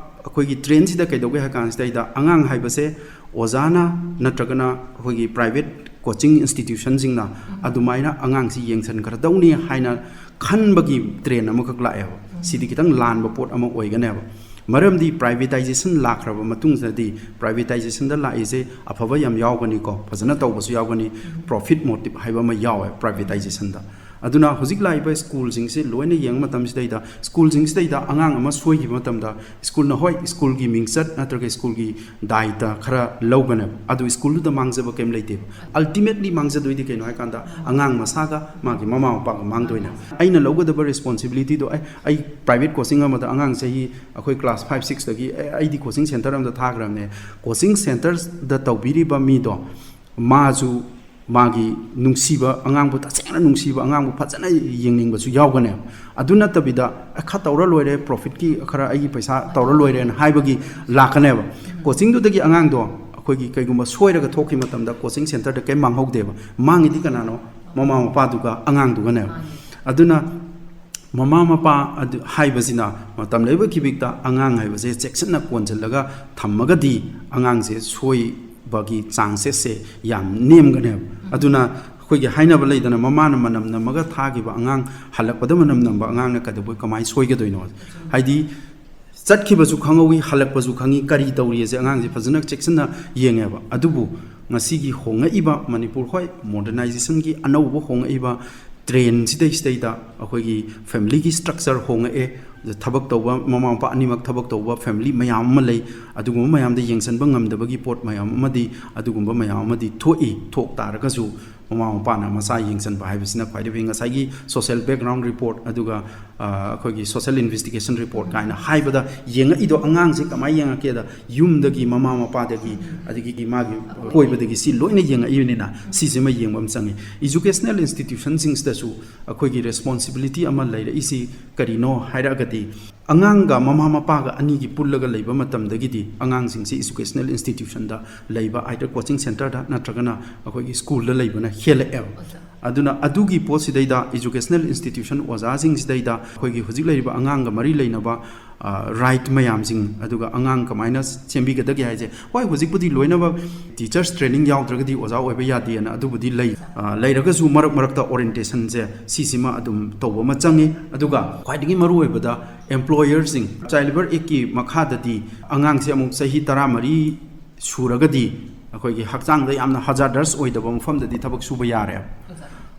ꯑꯩꯈꯣꯏꯒꯤ ꯇ꯭ꯔꯦꯟꯁꯤꯗ ꯀꯩꯗꯧꯒꯦ ꯍꯥꯏ ꯀꯥꯟꯁꯤꯗꯩꯗ, ꯑꯉꯥꯡ ꯍꯥꯏꯕꯁꯦ ꯑꯣꯖꯥꯅ ꯅꯠꯇ꯭ꯔꯒꯅ ꯑꯩꯈꯣꯏꯒꯤ ꯄ꯭ꯔꯥꯏꯚꯦꯠ ꯀꯣꯆꯤꯡ ꯏꯟꯁꯇꯤꯇ꯭ꯌꯨꯁꯟꯁꯤꯡꯅ ꯑꯗꯨꯃꯥꯏꯅ ꯑꯉꯥꯡꯁꯤ ꯌꯦꯡꯁꯤꯟꯈ꯭ꯔꯗꯧꯅꯤ ꯍꯥꯏꯅ ꯈꯟꯕꯒꯤ ꯇ꯭ꯔꯦꯟ ꯑꯃꯈꯛ ꯂꯥꯛꯑꯦꯕ꯫ ꯁꯤꯗꯤ ꯈꯤꯇꯪ ꯂꯥꯟꯕ ꯄꯣꯠ ꯑꯃ ꯑꯣꯏꯒꯅꯦꯕ꯫ ꯃꯔꯝꯗꯤ ꯄ꯭ꯔꯥꯏꯚꯦꯇꯥꯏꯖꯦꯁꯟ ꯂꯥꯛꯈ꯭ꯔꯕ ꯃꯇꯨꯡꯗꯗꯤ, ꯄ꯭ꯔꯥꯏꯚꯦꯇꯥꯏꯖꯦꯁꯟꯗ ꯂꯥꯛꯏꯁꯦ ꯑꯐꯕ ꯌꯥꯝ ꯌꯥꯎꯒꯅꯤꯀꯣ, ꯐꯖꯅ ꯇꯧꯕꯁꯨ ꯌꯥꯎꯒꯅꯤ, ꯄ꯭ꯔꯣꯐꯤꯠ ꯃꯣꯇꯤꯞ ꯍꯥꯏꯕ ꯑꯃ ꯌꯥꯎꯋꯦ ꯄ꯭ꯔꯥꯏꯚꯦꯇꯥꯏꯖꯦꯁꯟꯗ꯫ ꯑꯗꯨꯅ ꯍꯧꯖꯤꯛ ꯂꯥꯛꯏꯕ ꯁ꯭ꯀꯨꯜꯁꯤꯡꯁꯤ ꯂꯣꯏꯅ ꯌꯦꯡꯕ ꯃꯇꯝꯁꯤꯗꯩꯗ, ꯁ꯭ꯀꯨꯜꯁꯤꯡꯁꯤꯗꯩꯗ ꯑꯉꯥꯡ ꯑꯃ ꯁꯣꯏꯈꯤꯕ ꯃꯇꯝꯗ, ꯁ꯭ꯀꯨꯜꯅ, ꯍꯣꯏ, ꯁ꯭ꯀꯨꯜꯒꯤ ꯃꯤꯡꯆꯠ ꯅꯠꯇ꯭ꯔꯒ ꯁ꯭ꯀꯨꯜꯒꯤ ꯗꯥꯏꯇ ꯈꯔ ꯂꯧꯒꯅꯦꯕ, ꯑꯗꯨ ꯁ꯭ꯀꯨꯜꯗꯨꯗ ꯃꯥꯡꯖꯕ ꯀꯩꯝ ꯂꯩꯇꯦꯕ꯫ Ultimately ꯃꯥꯡꯖꯗꯣꯏꯗꯤ ꯀꯩꯅꯣ ꯍꯥꯏꯀꯥꯟꯗ, ꯑꯉꯥꯡ ꯃꯁꯥꯒ ꯃꯥꯒꯤ ꯃꯃꯥ ꯃꯄꯥꯒ ꯃꯥꯡꯗꯣꯏꯅꯦꯕ꯫ ꯑꯩꯅ ꯂꯧꯒꯗꯕ ꯔꯦꯁꯄꯣꯟꯁꯤꯕꯤꯂꯤꯇꯤꯗꯣ, ꯑꯩ, ꯑꯩ ꯄ꯭ꯔꯥꯏꯚꯦꯠ ꯀꯣꯆꯤꯡ ꯑꯃꯗ ꯑꯉꯥꯡ ꯆꯍꯤ, ꯑꯩꯈꯣꯏ ꯀ꯭ꯂꯥꯁ ꯐꯥꯏꯚ ꯁꯤꯛꯁꯇꯒꯤ ꯑꯩ, ꯑꯩꯗꯤ ꯀꯣꯆꯤꯡ ꯁꯦꯟꯇꯔ ꯑꯃꯗ ꯊꯥꯈ꯭ꯔꯕꯅꯦ꯫ ꯀꯣꯆꯤꯡ ꯁꯦꯟꯇꯔꯗ ꯇꯧꯕꯤꯔꯤꯕ ꯃꯤꯗꯣ, ꯃꯥꯁꯨ ꯃꯥꯒꯤ ꯅꯨꯡꯁꯤꯕ ꯑꯉꯥꯡꯕꯨ, ꯇꯁꯦꯡꯅ ꯅꯨꯡꯁꯤꯕ ꯑꯉꯥꯡꯕꯨ ꯐꯖꯅ ꯌꯦꯡꯅꯤꯡꯕꯁꯨ ꯌꯥꯎꯒꯅꯦꯕ꯫ ꯑꯗꯨ ꯅꯠꯇꯕꯤꯗ, "ꯑꯦ, ꯈꯔ ꯇꯧꯔ ꯂꯣꯏꯔꯦ, ꯄ꯭ꯔꯣꯐꯤꯠꯀꯤ ꯈꯔ ꯑꯩꯒꯤ ꯄꯩꯁꯥ ꯇꯧꯔ ꯂꯣꯏꯔꯦꯅ" ꯍꯥꯏꯕꯒꯤ ꯂꯥꯛꯀꯅꯦꯕ꯫ ꯀꯣꯆꯤꯡꯗꯨꯗꯒꯤ ꯑꯉꯥꯡꯗꯣ ꯑꯩꯈꯣꯏꯒꯤ ꯀꯩꯒꯨꯝꯕ ꯁꯣꯏꯔꯒ ꯊꯣꯛꯈꯤ ꯃꯇꯝꯗ, ꯀꯣꯆꯤꯡ ꯁꯦꯟꯇꯔꯗ ꯀꯩꯝ ꯃꯥꯡꯍꯧꯗꯦꯕ꯫ ꯃꯥꯡꯉꯤꯗꯤ ꯀꯅꯥꯅꯣ? ꯃꯃꯥ ꯃꯄꯥꯗꯨꯒ ꯑꯉꯥꯡꯗꯨꯒꯅꯦꯕ꯫ ꯑꯗꯨꯅ ꯃꯃꯥ ꯃꯄꯥ ꯑꯗꯨ ꯍꯥꯏꯕꯁꯤꯅ ꯃꯇꯝ ꯂꯩꯕ ꯈꯤꯕꯤꯛꯇ ꯑꯉꯥꯡ ꯍꯥꯏꯕꯁꯦ ꯆꯦꯛꯁꯤꯟꯅ ꯀꯣꯟꯁꯤꯜꯂꯒ ꯊꯝꯃꯒꯗꯤ, ꯑꯉꯥꯡꯁꯦ ꯁꯣꯏꯕꯒꯤ ꯆꯥꯡꯁꯦꯁꯁꯦ ꯌꯥꯝ ꯅꯦꯝꯒꯅꯦꯕ꯫ ꯑꯗꯨꯅ ꯑꯩꯈꯣꯏꯒꯤ ꯍꯥꯏꯅꯕ ꯂꯩꯗꯅ, "ꯃꯃꯥꯅ ꯃꯅꯝ ꯅꯝꯃꯒ ꯊꯥꯈꯤꯕ ꯑꯉꯥꯡ ꯍꯜꯂꯛꯄꯗ ꯃꯅꯝ ꯅꯝꯕ ꯑꯉꯥꯡꯅ ꯀꯩꯗꯧꯕꯩ, ꯀꯃꯥꯏꯅ ꯁꯣꯏꯒꯗꯣꯏꯅꯣ?" ꯍꯥꯏꯗꯤ, ꯆꯠꯈꯤꯕꯁꯨ ꯈꯪꯍꯧꯋꯤ, ꯍꯜꯂꯛꯄꯁꯨ ꯈꯪꯉꯤ, ꯀꯔꯤ ꯇꯧꯔꯤ ꯑꯁꯦ ꯑꯉꯥꯡꯁꯦ ꯐꯖꯅ ꯆꯦꯛꯁꯤꯟꯅ ꯌꯦꯡꯉꯦꯕ꯫ ꯑꯗꯨꯕꯨ ꯉꯁꯤꯒꯤ ꯍꯣꯡꯉꯛꯏꯕ ꯃꯅꯤꯄꯨꯔ, ꯍꯣꯏ, ꯃꯣꯗꯔꯅꯥꯏꯖꯦꯁꯟꯒꯤ ꯑꯅꯧꯕ ꯍꯣꯡꯉꯛꯏꯕ ꯇ꯭ꯔꯦꯟꯁꯤꯗꯩꯁꯤꯗꯩꯗ ꯑꯩꯈꯣꯏꯒꯤ ꯐꯦꯃꯤꯂꯤꯒꯤ ꯁ꯭ꯇ꯭ꯔꯛꯆꯔ ꯍꯣꯡꯉꯛꯑꯦ, ꯊꯕꯛ ꯇꯧꯕ, ꯃꯃꯥ ꯃꯄꯥ ꯑꯅꯤꯃꯛ ꯊꯕꯛ ꯇꯧꯕ ꯐꯦꯃꯤꯂꯤ ꯃꯌꯥꯝ ꯑꯃ ꯂꯩ꯫ ꯑꯗꯨꯒꯨꯝꯕ ꯃꯌꯥꯝꯗ ꯌꯦꯡꯁꯤꯟꯕ ꯉꯝꯗꯕꯒꯤ ꯄꯣꯠ ꯃꯌꯥꯝ ꯑꯃꯗꯤ, ꯑꯗꯨꯒꯨꯝꯕ ꯃꯌꯥꯝ ꯑꯃꯗꯤ ꯊꯣꯛꯏ꯫ ꯊꯣꯛ ꯇꯥꯔꯒꯁꯨ ꯃꯃꯥ ꯃꯄꯥꯅ ꯃꯆꯥ ꯌꯦꯡꯁꯤꯟꯕ ꯍꯥꯏꯕꯁꯤꯅ ꯈ꯭ꯋꯥꯏꯗꯒꯤ ꯐꯩ꯫ ꯉꯁꯥꯏꯒꯤ social background report, ꯑꯗꯨꯒ, ꯑ, ꯑꯩꯈꯣꯏꯒꯤ social investigation report ꯀꯥꯏꯅ ꯍꯥꯏꯕꯗ ꯌꯦꯡꯉꯛꯏꯗꯣ, ꯑꯉꯥꯡꯁꯦ ꯀꯃꯥꯏꯅ ꯌꯦꯡꯉꯛꯀꯦꯗ, ꯌꯨꯝꯗꯒꯤ, ꯃꯃꯥ ꯃꯄꯥꯗꯒꯤ, ꯑꯗꯒꯤ ꯃꯥꯒꯤ ꯑꯀꯣꯏꯕꯗꯒꯤ, ꯁꯤ ꯂꯣꯏꯅ ꯌꯦꯡꯉꯛꯏꯕꯅꯤꯅ, ꯁꯤꯁꯤꯃ ꯌꯦꯡꯕ ꯑꯃ ꯆꯪꯉꯤ꯫ Educational institutionꯁꯤꯡꯁꯤꯗꯁꯨ ꯑꯩꯈꯣꯏꯒꯤ ꯔꯦꯁꯄꯣꯟꯁꯤꯕꯤꯂꯤꯇꯤ ꯑꯃ ꯂꯩꯔꯛꯏꯁꯤ ꯀꯔꯤꯅꯣ ꯍꯥꯏꯔꯒꯗꯤ, ꯑꯉꯥꯡꯒ ꯃꯃꯥ ꯃꯄꯥꯒ ꯑꯅꯤꯒꯤ ꯄꯨꯜꯂꯒ ꯂꯩꯕ ꯃꯇꯝꯗꯒꯤꯗꯤ, ꯑꯉꯥꯡꯁꯤꯡꯁꯤ educational institutionꯗ ꯂꯩꯕ, either coaching centreꯗ ꯅꯠꯇ꯭ꯔꯒꯅ ꯑꯩꯈꯣꯏꯒꯤ ꯁ꯭ꯀꯨꯜꯗ ꯂꯩꯕꯅ ꯍꯦꯜꯂꯛꯑꯦꯕ꯫ ꯑꯣꯖꯥ꯫ ꯑꯗꯨꯅ ꯑꯗꯨꯒꯤ ꯄꯣꯠꯁꯤꯗꯩꯗ, educational institution ꯑꯣꯖꯥꯁꯤꯡꯁꯤꯗꯩꯗ ꯑꯩꯈꯣꯏꯒꯤ ꯍꯧꯖꯤꯛ ꯂꯩꯔꯤꯕ ꯑꯉꯥꯡꯒ ꯃꯔꯤ ꯂꯩꯅꯕ, ꯑ, right ꯃꯌꯥꯝꯁꯤꯡ, ꯑꯗꯨꯒ ꯑꯉꯥꯡ ꯀꯃꯥꯏꯅ ꯁꯦꯝꯕꯤꯒꯗꯒꯦ ꯍꯥꯏꯁꯦ, ꯍꯣꯏ, ꯍꯧꯖꯤꯛꯄꯨꯗꯤ ꯂꯣꯏꯅꯃꯛ teachers training ꯌꯥꯎꯗ꯭ꯔꯒꯗꯤ ꯑꯣꯖꯥ ꯑꯣꯏꯕ ꯌꯥꯗꯦꯅ ꯑꯗꯨꯕꯨꯗꯤ ꯂꯩ꯫ ꯑ, ꯂꯩꯔꯒꯁꯨ ꯃꯔꯛ ꯃꯔꯛꯇ orientationꯁꯦ, ꯁꯤꯁꯤꯃ ꯑꯗꯨꯝ ꯇꯧꯕ ꯑꯃ ꯆꯪꯉꯤ꯫ ꯑꯗꯨꯒ ꯈ꯭ꯋꯥꯏꯗꯒꯤ ꯃꯔꯨꯑꯣꯏꯕꯗ, employerꯁꯤꯡ, Child Labour Actꯀꯤ ꯃꯈꯥꯗꯗꯤ ꯑꯉꯥꯡꯁꯦ ꯑꯃꯨꯛ ꯆꯍꯤ ꯇꯔꯥꯃꯔꯤ ꯁꯨꯔꯒꯗꯤ ꯑꯩꯈꯣꯏꯒꯤ ꯍꯛꯆꯥꯡꯗ ꯌꯥꯝꯅ hazardous ꯑꯣꯏꯗꯕ ꯃꯐꯝꯗꯗꯤ ꯊꯕꯛ ꯁꯨꯕ ꯌꯥꯔꯦ꯫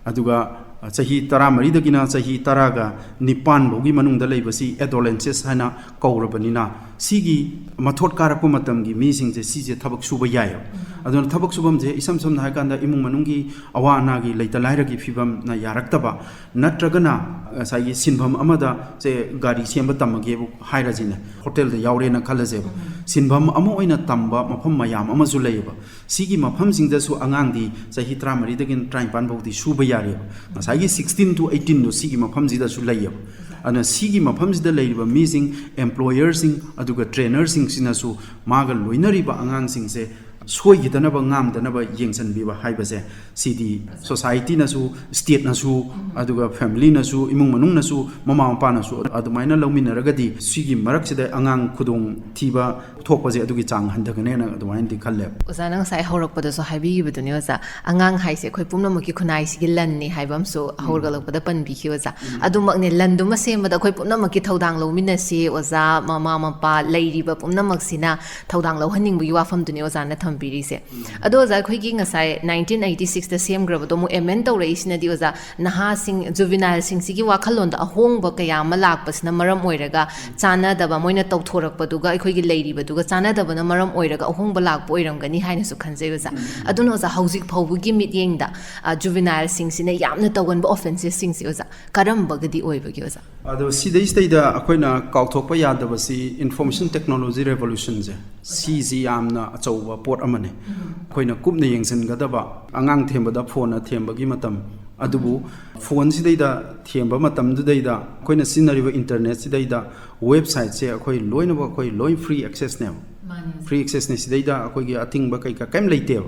ꯑꯗꯨꯒ, ꯆꯍꯤ ꯇꯔꯥꯃꯔꯤꯗꯒꯤꯅ ꯆꯍꯤ ꯇꯔꯥꯒ ꯅꯤꯄꯥꯟ ꯐꯥꯎꯒꯤ ꯃꯅꯨꯡꯗ ꯂꯩꯕꯁꯤ adolescents ꯍꯥꯏꯅ ꯀꯧꯔꯕꯅꯤꯅ, ꯁꯤꯒꯤ ꯃꯊꯣꯠ ꯀꯥꯔꯛꯄ ꯃꯇꯝꯒꯤ ꯃꯤꯁꯤꯡꯁꯦ, ꯁꯤꯁꯦ ꯊꯕꯛ ꯁꯨꯕ ꯌꯥꯏꯑꯕ꯫ ꯑꯗꯨꯅ ꯊꯕꯛ ꯁꯨꯐꯝꯁꯦ ꯏꯁꯝ ꯁꯝꯅ ꯍꯥꯏꯔꯀꯥꯟꯗ ꯏꯃꯨꯡ ꯃꯅꯨꯡꯒꯤ ꯑꯋꯥ ꯑꯅꯥꯒꯤ ꯂꯩꯇ ꯂꯥꯏꯔꯒꯤ ꯐꯤꯕꯝꯅ ꯌꯥꯔꯛꯇꯕ, ꯅꯠꯇ꯭ꯔꯒꯅ ꯉꯁꯥꯏꯒꯤ ꯁꯤꯟꯐꯝ ꯑꯃꯗ ꯁꯦ ꯒꯥꯔꯤ ꯁꯦꯝꯕ ꯇꯝꯃꯒꯦꯕꯨ ꯍꯥꯏꯔꯁꯤꯅꯦ, ꯍꯣꯇꯦꯜꯗ ꯌꯥꯎꯔꯦꯅ ꯈꯜꯂꯁꯦꯕ꯫ ꯁꯤꯟꯐꯝ ꯑꯃ ꯑꯣꯏꯅ ꯇꯝꯕ ꯃꯐꯝ ꯃꯌꯥꯝ ꯑꯃꯁꯨ ꯂꯩꯌꯦꯕ꯫ ꯁꯤꯒꯤ ꯃꯐꯝꯁꯤꯡꯗꯁꯨ ꯑꯉꯥꯡꯗꯤ ꯆꯍꯤ ꯇꯔꯥꯃꯔꯤꯗꯒꯤꯅ ꯇꯔꯥꯅꯤꯄꯥꯟ ꯐꯥꯎꯗꯤ ꯁꯨꯕ ꯌꯥꯔꯦꯕ꯫ ꯉꯁꯥꯏꯒꯤ sixteen to eighteenꯗꯣ ꯁꯤꯒꯤ ꯃꯐꯝꯁꯤꯗꯁꯨ ꯂꯩꯌꯦꯕ꯫ ꯑꯗꯨꯅ ꯁꯤꯒꯤ ꯃꯐꯝꯁꯤꯗ ꯂꯩꯔꯤꯕ ꯃꯤꯁꯤꯡ, employerꯁꯤꯡ, ꯑꯗꯨꯒ trainerꯁꯤꯡꯁꯤꯅꯁꯨ ꯃꯥꯒ ꯂꯣꯏꯅꯔꯤꯕ ꯑꯉꯥꯡꯁꯤꯡꯁꯦ ꯁꯣꯏꯈꯤꯗꯅꯕ, ꯉꯥꯝꯗꯅꯕ ꯌꯦꯡꯁꯤꯟꯕꯤꯕ ꯍꯥꯏꯕꯁꯦ, ꯁꯤꯗꯤ societyꯅꯁꯨ, stateꯅꯁꯨ, ꯑꯗꯨꯒ familyꯅꯁꯨ, ꯏꯃꯨꯡ ꯃꯅꯨꯡꯅꯁꯨ, ꯃꯃꯥ ꯃꯄꯥꯅꯁꯨ ꯑꯗꯨꯃꯥꯏꯅ ꯂꯧꯃꯤꯟꯅꯔꯒꯗꯤ ꯁꯤꯒꯤ ꯃꯔꯛꯁꯤꯗ ꯑꯉꯥꯡ ꯈꯨꯗꯣꯡ ꯊꯤꯕ ꯊꯣꯛꯄꯁꯦ ꯑꯗꯨꯒꯤ ꯆꯥꯡ ꯍꯟꯊꯒꯅꯦꯅ ꯑꯗꯨꯃꯥꯏꯅꯗꯤ ꯈꯜꯂꯦ꯫ ꯑꯣꯖꯥꯅ ꯉꯁꯥꯏ ꯍꯧꯔꯛꯄꯗꯁꯨ ꯍꯥꯏꯕꯤꯈꯤꯕꯗꯨꯅꯦ ꯑꯣꯖꯥ, ꯑꯉꯥꯡ ꯍꯥꯏꯁꯦ ꯑꯩꯈꯣꯏ ꯄꯨꯝꯅꯃꯛꯀꯤ ꯈꯨꯟꯅꯥꯏꯁꯤꯒꯤ ꯂꯟꯅꯤ ꯍꯥꯏꯕ ꯑꯃꯁꯨ ꯍꯧꯒꯠꯂꯛꯄꯗ ꯄꯟꯕꯤꯈꯤ ꯑꯣꯖꯥ꯫ ꯑꯗꯨꯃꯛꯅꯦ, ꯂꯟꯗꯨꯃ ꯁꯦꯝꯕꯗ ꯑꯩꯈꯣꯏ ꯄꯨꯝꯅꯃꯛꯀꯤ ꯊꯧꯗꯥꯡ ꯂꯧꯃꯤꯟꯅꯁꯤ ꯑꯣꯖꯥ, ꯃꯃꯥ ꯃꯄꯥ ꯂꯩꯔꯤꯕ ꯄꯨꯝꯅꯃꯛꯁꯤꯅ ꯊꯧꯗꯥꯡ ꯂꯧꯍꯟꯅꯤꯡꯕꯒꯤ ꯋꯥꯐꯝꯗꯨꯅꯤ ꯑꯣꯖꯥꯅ ꯊꯝꯕꯤꯔꯤꯁꯦ꯫ ꯑꯗꯣ ꯑꯣꯖꯥ, ꯑꯩꯈꯣꯏꯒꯤ ꯉꯁꯥꯏ nineteen eighty sixꯇ ꯁꯦꯝꯈ꯭ꯔꯕꯗꯣ ꯑꯃꯨꯛ amend ꯇꯧꯔꯛꯏꯁꯤꯅꯗꯤ ꯑꯣꯖꯥ, ꯅꯍꯥꯁꯤꯡ, juvenileꯁꯤꯡꯁꯤꯒꯤ ꯋꯥꯈꯜꯂꯣꯟꯗ ꯑꯍꯣꯡꯕ ꯀꯌꯥ ꯑꯃ ꯂꯥꯛꯄꯁꯤꯅ ꯃꯔꯝ ꯑꯣꯏꯔꯒ ꯆꯥꯟꯅꯗꯕ, ꯃꯣꯏꯅ ꯇꯧꯊꯣꯔꯛꯄꯗꯨꯒ ꯑꯩꯈꯣꯏꯒꯤ ꯂꯩꯔꯤꯕꯗꯨꯒ ꯆꯥꯟꯅꯗꯕꯅ ꯃꯔꯝ ꯑꯣꯏꯔꯒ ꯑꯍꯣꯡꯕ ꯂꯥꯛꯄ ꯑꯣꯏꯔꯝꯒꯅꯤ ꯍꯥꯏꯅꯁꯨ ꯈꯟꯖꯩ ꯑꯣꯖꯥ꯫ ꯑꯗꯨꯅ ꯑꯣꯖꯥ, ꯍꯧꯖꯤꯛ ꯐꯥꯎꯕꯒꯤ ꯃꯤꯠꯌꯦꯡꯗ, ꯑ, juvenileꯁꯤꯡꯁꯤꯅ ꯌꯥꯝꯅ ꯇꯧꯒꯟꯕ offenceꯁꯤꯡꯁꯦ ꯑꯣꯖꯥ, ꯀꯔꯝꯕꯒꯗꯤ ꯑꯣꯏꯕꯒꯦ ꯑꯣꯖꯥ? ꯑꯗꯣ ꯁꯤꯗꯩꯁꯤꯗꯩꯗ ꯑꯩꯈꯣꯏꯅ ꯀꯥꯎꯊꯣꯛꯄ ꯌꯥꯗꯕꯁꯤ information technology revolutionꯁꯦ, ꯁꯤꯁꯤ ꯌꯥꯝꯅ ꯑꯆꯧꯕ ꯄꯣꯠ ꯑꯃꯅꯤ꯫ ꯑꯩꯈꯣꯏꯅ ꯀꯨꯞꯅ ꯌꯦꯡꯁꯤꯟꯒꯗꯕ, ꯑꯉꯥꯡ ꯊꯦꯝꯕꯗ phoneꯅ ꯊꯦꯝꯕꯒꯤ ꯃꯇꯝ, ꯑꯗꯨꯕꯨ phoneꯁꯤꯗꯩꯗ ꯊꯦꯝꯕ ꯃꯇꯝꯗꯨꯗꯩꯗ ꯑꯩꯈꯣꯏꯅ ꯁꯤꯖꯤꯟꯅꯔꯤꯕ internetꯁꯤꯗꯩꯗ websiteꯁꯦ ꯑꯩꯈꯣꯏ ꯂꯣꯏꯅꯃꯛ, ꯑꯩꯈꯣꯏ ꯂꯣꯏ free accessꯅꯦꯕ꯫ ꯃꯥꯅꯤ꯫ Free accessꯅꯦ, ꯁꯤꯗꯩꯗ ꯑꯩꯈꯣꯏꯒꯤ ꯑꯊꯤꯡꯕ ꯀꯩꯀꯥ ꯀꯩꯝ ꯂꯩꯇꯦꯕ꯫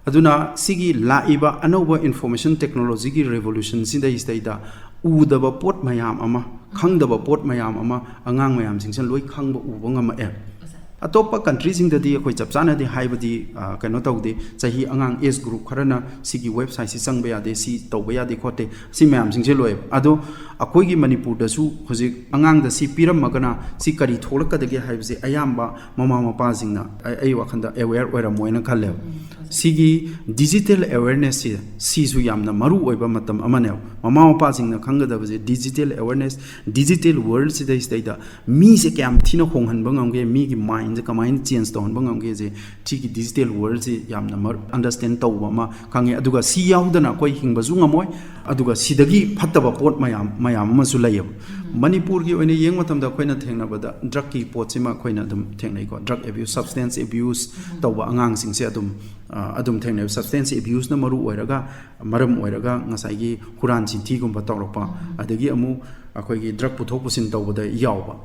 ꯑꯗꯨꯅ ꯁꯤꯒꯤ ꯂꯥꯛꯏꯕ ꯑꯅꯧꯕ information technologyꯒꯤ revolutionꯁꯤꯗꯩꯁꯤꯗꯩꯗ ꯎꯗꯕ ꯄꯣꯠ ꯃꯌꯥꯝ ꯑꯃ, ꯈꯪꯗꯕ ꯄꯣꯠ ꯃꯌꯥꯝ ꯑꯃ ꯑꯉꯥꯡ ꯃꯌꯥꯝꯁꯤꯡꯁꯤꯅ ꯂꯣꯏ ꯈꯪꯕ, ꯎꯕ ꯉꯝꯃꯛꯑꯦ꯫ ꯑꯇꯣꯞꯄ countryꯁꯤꯡꯗꯗꯤ ꯑꯩꯈꯣꯏ ꯆꯞ ꯆꯥꯅꯗꯤ ꯍꯥꯏꯕꯗꯤ, ꯑ, ꯀꯩꯅꯣ ꯇꯧꯗꯦ, ꯆꯍꯤ ꯑꯉꯥꯡ age group ꯈꯔꯅ ꯁꯤꯒꯤ websiteꯁꯤ ꯆꯪꯕ ꯌꯥꯗꯦ, ꯁꯤ ꯇꯧꯕ ꯌꯥꯗꯦ ꯈꯣꯠꯇꯦ, ꯁꯤ ꯃꯌꯥꯝꯁꯤꯡꯁꯦ ꯂꯣꯏ꯫ ꯑꯗꯣ ꯑꯩꯈꯣꯏꯒꯤ ꯃꯅꯤꯄꯨꯔꯗꯁꯨ ꯍꯧꯖꯤꯛ ꯑꯉꯥꯡꯗ ꯁꯤ ꯄꯤꯔꯝꯃꯒꯅ ꯁꯤ ꯀꯔꯤ ꯊꯣꯛꯂꯛꯀꯗꯒꯦ ꯍꯥꯏꯕꯁꯦ ꯑꯌꯥꯝꯕ ꯃꯃꯥ ꯃꯄꯥꯁꯤꯡꯅ ꯑꯩ ꯑꯩ ꯋꯥꯈꯜꯗ ꯑꯦꯋꯦꯌꯔ ꯑꯣꯏꯔꯝꯃꯣꯏꯅ ꯈꯜꯂꯦꯕ꯫ ꯁꯤꯒꯤ ꯗꯤꯖꯤꯇꯦꯜ ꯑꯦꯋꯦꯌꯔꯅꯦꯁꯁꯦ ꯁꯤꯁꯨ ꯌꯥꯝꯅ ꯃꯔꯨ ꯑꯣꯏꯕ ꯃꯇꯝ ꯑꯃꯅꯦꯕ꯫ ꯃꯃꯥ ꯃꯄꯥꯁꯤꯡꯅ ꯈꯪꯒꯗꯕꯁꯦ ꯗꯤꯖꯤꯇꯦꯜ ꯑꯦꯋꯦꯌꯔꯅꯦꯁ, ꯗꯤꯖꯤꯇꯦꯜ ꯋꯥꯔꯜꯁꯤꯗꯩꯁꯤꯗꯩꯗ ꯃꯤꯁꯦ ꯀꯌꯥꯝ ꯊꯤꯅ ꯍꯣꯡꯍꯟꯕ ꯉꯝꯒꯦ, ꯃꯤꯒꯤ ꯃꯥꯏꯟꯁꯦ ꯀꯃꯥꯏꯅ ꯆꯦꯟꯖ ꯇꯧꯍꯟꯕ ꯉꯝꯒꯦꯁꯦ ꯁꯤꯒꯤ ꯗꯤꯖꯤꯇꯦꯜ ꯋꯥꯔꯜꯁꯤ ꯌꯥꯝꯅ ꯑꯟꯗꯔꯁꯇꯦꯟ ꯇꯧꯕ ꯑꯃ ꯈꯪꯉꯦ꯫ ꯑꯗꯨꯒ ꯁꯤ ꯌꯥꯎꯗꯅ ꯑꯩꯈꯣꯏ ꯍꯤꯡꯕꯁꯨ ꯉꯝꯃꯣꯏ꯫ ꯑꯗꯨꯒ ꯁꯤꯗꯒꯤ ꯐꯠꯇꯕ ꯄꯣꯠ ꯃꯌꯥꯝ ꯃꯌꯥꯝ ꯑꯃꯁꯨ ꯂꯩꯌꯦꯕ꯫ ꯃꯅꯤꯄꯨꯔꯒꯤ ꯑꯣꯏꯅ ꯌꯦꯡꯕ ꯃꯇꯝꯗ ꯑꯩꯈꯣꯏꯅ ꯊꯦꯡꯅꯕꯗ ꯗ꯭ꯔꯛꯀꯤ ꯄꯣꯠꯁꯤꯃ ꯑꯩꯈꯣꯏꯅ ꯑꯗꯨꯝ ꯊꯦꯡꯅꯩꯀꯣ꯫ ꯗ꯭ꯔꯛ ꯑꯦꯕ꯭ꯌꯨꯁ, ꯁꯕꯁꯇꯦꯟꯁ ꯑꯦꯕ꯭ꯌꯨꯁ ꯇꯧꯕ ꯑꯉꯥꯡꯁꯤꯡꯁꯦ ꯑꯗꯨꯝ ꯑ, ꯑꯗꯨꯝ ꯊꯦꯡꯅꯩ꯫ ꯁꯕꯁꯇꯦꯟꯁ ꯑꯦꯕ꯭ꯌꯨꯁꯅ ꯃꯔꯨ ꯑꯣꯏꯔꯒ ꯃꯔꯝ ꯑꯣꯏꯔꯒ ꯉꯁꯥꯏꯒꯤ ꯍꯨꯔꯥꯟ ꯆꯤꯟꯊꯤꯒꯨꯝꯕ ꯇꯧꯔꯛꯄ, ꯑꯗꯒꯤ ꯑꯃꯨꯛ ꯑꯩꯈꯣꯏꯒꯤ ꯗ꯭ꯔꯛ ꯄꯨꯊꯣꯛ ꯄꯨꯁꯤꯟ ꯇꯧꯕꯗ ꯌꯥꯎꯕ꯫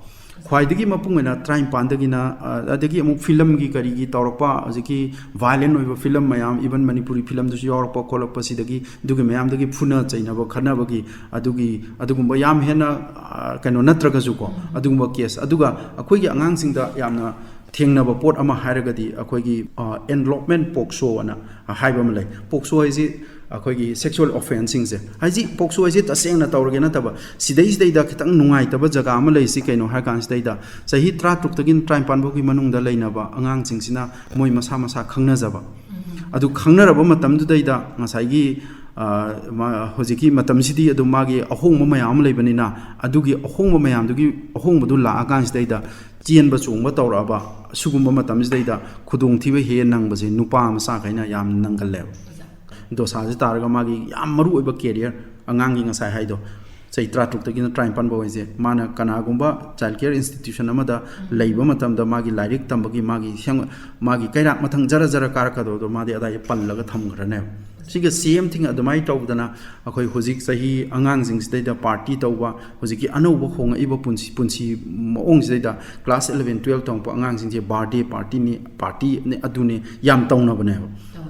ꯈ꯭ꯋꯥꯏꯗꯒꯤ ꯃꯄꯨꯡ ꯑꯣꯏꯅ ꯇꯔꯥꯅꯤꯄꯥꯟꯗꯒꯤꯅ ꯑ, ꯑꯗꯒꯤ ꯑꯃꯨꯛ ꯐꯤꯂꯝꯒꯤ ꯀꯔꯤꯒꯤ ꯇꯧꯔꯛꯄ, ꯍꯧꯖꯤꯛꯀꯤ ꯚꯥꯏꯂꯦꯟ ꯑꯣꯏꯕ ꯐꯤꯂꯝ ꯃꯌꯥꯝ, ꯏꯚꯟ ꯃꯅꯤꯄꯨꯔꯤ ꯐꯤꯂꯝꯗꯁꯨ ꯌꯥꯎꯔꯛꯄ ꯈꯣꯠꯂꯛꯄ, ꯁꯤꯗꯒꯤ ꯑꯗꯨꯒꯤ ꯃꯌꯥꯝꯗꯒꯤ ꯐꯨꯅ ꯆꯩꯅꯕ ꯈꯠꯅꯕꯒꯤ ꯑꯗꯨꯒꯤ ꯑꯗꯨꯒꯨꯝꯕ ꯌꯥꯝ ꯍꯦꯟꯅ ꯑ, ꯀꯩꯅꯣ ꯅꯠꯇ꯭ꯔꯒꯁꯨꯀꯣ, ꯑꯗꯨꯒꯨꯝꯕ ꯀꯦꯁ꯫ ꯑꯗꯨꯒ ꯑꯩꯈꯣꯏꯒꯤ ꯑꯉꯥꯡꯁꯤꯡꯗ ꯌꯥꯝꯅ ꯊꯦꯡꯅꯕ ꯄꯣꯠ ꯑꯃ ꯍꯥꯏꯔꯒꯗꯤ ꯑꯩꯈꯣꯏꯒꯤ ꯑꯦꯟꯂꯣꯞꯃꯦꯟ ꯄꯣꯛꯁꯣ ꯑꯅ ꯍꯥꯏꯕ ꯑꯃ ꯂꯩ꯫ ꯄꯣꯛꯁꯣ ꯍꯥꯏꯁꯤ ꯑꯩꯈꯣꯏꯒꯤ ꯁꯦꯛꯁꯨꯋꯦꯜ ꯑꯣꯐꯦꯟꯁꯤꯡꯁꯦ ꯍꯥꯏꯁꯤ, ꯄꯣꯛꯁꯣ ꯍꯥꯏꯁꯤ ꯇꯁꯦꯡꯅ ꯇꯧꯔꯒꯦ ꯅꯠꯇꯕ, ꯁꯤꯗꯩꯁꯤꯗꯩꯗ ꯈꯤꯇꯪ ꯅꯨꯡꯉꯥꯏꯇꯕ ꯖꯒꯥ ꯑꯃ ꯂꯩꯔꯤꯁꯤ ꯀꯩꯅꯣ ꯍꯥꯏ ꯀꯥꯟꯁꯤꯗꯩꯗ ꯆꯍꯤ ꯇꯔꯥꯇꯔꯨꯛꯇꯒꯤꯅ ꯇꯔꯥꯅꯤꯄꯥꯟ ꯐꯥꯎꯒꯤ ꯃꯅꯨꯡꯗ ꯂꯩꯅꯕ ꯑꯉꯥꯡꯁꯤꯡꯁꯤꯅ ꯃꯣꯏ ꯃꯁꯥ ꯃꯁꯥ ꯈꯪꯅꯖꯕ꯫ ꯑꯗꯨ ꯈꯪꯅꯔꯕ ꯃꯇꯝꯗꯨꯗꯩꯗ ꯉꯁꯥꯏꯒꯤ ꯑ, ꯃꯥ-, ꯍꯧꯖꯤꯛꯀꯤ ꯃꯇꯝꯁꯤꯗꯤ ꯑꯗꯨꯝ ꯃꯥꯒꯤ ꯑꯍꯣꯡꯕ ꯃꯌꯥꯝ ꯑꯃ ꯂꯩꯕꯅꯤꯅ, ꯑꯗꯨꯒꯤ ꯑꯍꯣꯡꯕ ꯃꯌꯥꯝꯗꯨꯒꯤ ꯑꯍꯣꯡꯕꯗꯨ ꯂꯥꯛꯑꯀꯥꯟꯁꯤꯗꯩꯗ ꯆꯦꯟꯕ ꯆꯣꯡꯕ ꯇꯧꯔꯛꯑꯕ ꯁꯤꯒꯨꯝꯕ ꯃꯇꯝꯁꯤꯗꯩꯗ ꯈꯨꯗꯣꯡꯊꯤꯕ ꯍꯦꯛ ꯅꯪꯕꯁꯦ ꯅꯨꯄꯥ ꯃꯆꯥꯈꯩꯅ ꯌꯥꯝ ꯅꯪꯒꯜꯂꯦꯕ꯫ ꯗꯣꯁꯥꯁꯦ ꯇꯥꯔꯒ ꯃꯥꯒꯤ ꯌꯥꯝ ꯃꯔꯨ ꯑꯣꯏꯕ ꯀꯦꯔꯤꯌꯔ, ꯑꯉꯥꯡꯒꯤ ꯉꯁꯥꯏ ꯍꯥꯏꯗꯣ, ꯆꯍꯤ ꯇꯔꯥꯇꯔꯨꯛꯇꯒꯤꯅ ꯇꯔꯥꯅꯤꯄꯥꯟ ꯐꯥꯎ ꯍꯥꯏꯁꯦ, ꯃꯥꯅ ꯀꯅꯥꯒꯨꯝꯕ ꯆꯥꯏꯜ ꯀꯦꯌꯔ ꯏꯟꯁꯇꯤꯇ꯭ꯌꯨꯁꯟ ꯑꯃꯗ ꯂꯩꯕ ꯃꯇꯝꯗ ꯃꯥꯒꯤ ꯂꯥꯏꯔꯤꯛ ꯇꯝꯕꯒꯤ ꯃꯥꯒꯤ ꯁꯦꯝ-, ꯃꯥꯒꯤ ꯀꯩꯔꯥꯛ ꯃꯊꯪ ꯖꯔ ꯖꯔ ꯀꯥꯔꯛꯀꯗꯧꯕꯗꯣ ꯃꯥꯗꯤ ꯑꯗꯥꯏꯗ ꯄꯜꯂꯒ ꯊꯝꯈ꯭ꯔꯅꯦꯕ꯫ ꯁꯤꯒ ꯁꯦꯝ ꯊꯤꯡ ꯑꯗꯨꯃꯥꯏꯅ ꯇꯧꯗꯅ ꯑꯩꯈꯣꯏ ꯍꯧꯖꯤꯛ ꯆꯍꯤ ꯑꯉꯥꯡꯁꯤꯡꯁꯤꯗꯩꯗ ꯄꯥꯔꯇꯤ ꯇꯧꯕ, ꯍꯧꯖꯤꯛꯀꯤ ꯑꯅꯧꯕ ꯍꯣꯡꯉꯛꯏꯕ ꯄꯨꯟꯁꯤ, ꯄꯨꯟꯁꯤ ꯃꯑꯣꯡꯁꯤꯗꯩꯗ ꯀ꯭ꯂꯥꯁ ꯏꯂꯚꯦꯟ ꯇꯨꯌꯦꯜꯞ ꯇꯝꯃꯛꯄ ꯑꯉꯥꯡꯁꯤꯡꯁꯦ ꯕꯥꯔꯗꯦ ꯄꯥꯔꯇꯤꯅꯤ, ꯄꯥꯔꯇꯤꯅꯤ, ꯑꯗꯨꯅꯤ ꯌꯥꯝ ꯇꯧꯅꯕꯅꯦꯕ꯫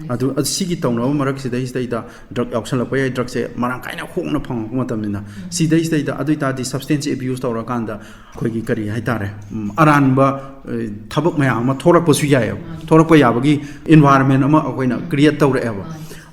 ꯑꯗꯨ, ꯑꯗꯨ ꯁꯤꯒꯤ ꯇꯧꯅꯕ ꯃꯔꯛꯁꯤꯗꯩꯁꯤꯗꯩꯗ ꯗ꯭ꯔꯛ ꯌꯥꯎꯁꯜꯂꯛꯄ ꯌꯥꯏ, ꯗ꯭ꯔꯛꯁꯦ ꯃꯔꯥꯡ ꯀꯥꯏꯅ ꯍꯣꯡꯅ ꯐꯪꯉꯛꯄ ꯃꯇꯝꯅꯤꯅ꯫ ꯁꯤꯗꯩꯁꯤꯗꯩꯗ ꯑꯗꯨ ꯑꯣꯏꯇꯥꯔꯗꯤ ꯁꯕꯁꯇꯦꯟꯁ ꯑꯦꯕ꯭ꯌꯨꯁ ꯇꯧꯔꯀꯥꯟꯗ ꯑꯩꯈꯣꯏꯒꯤ ꯀꯔꯤ ꯍꯥꯏꯇꯥꯔꯦ, ꯎꯝ, ꯑꯔꯥꯟꯕ, ꯑ, ꯊꯕꯛ ꯃꯌꯥꯝ ꯑꯃ ꯊꯣꯛꯂꯛꯄꯁꯨ ꯌꯥꯏꯑꯕ꯫ ꯊꯣꯛꯂꯛꯄ ꯌꯥꯕꯒꯤ ꯏꯟꯚꯥꯏꯔꯟꯃꯦꯟ ꯑꯃ ꯑꯩꯈꯣꯏꯅ ꯀ꯭ꯔꯤꯌꯦꯠ ꯇꯧꯔꯛꯑꯦꯕ꯫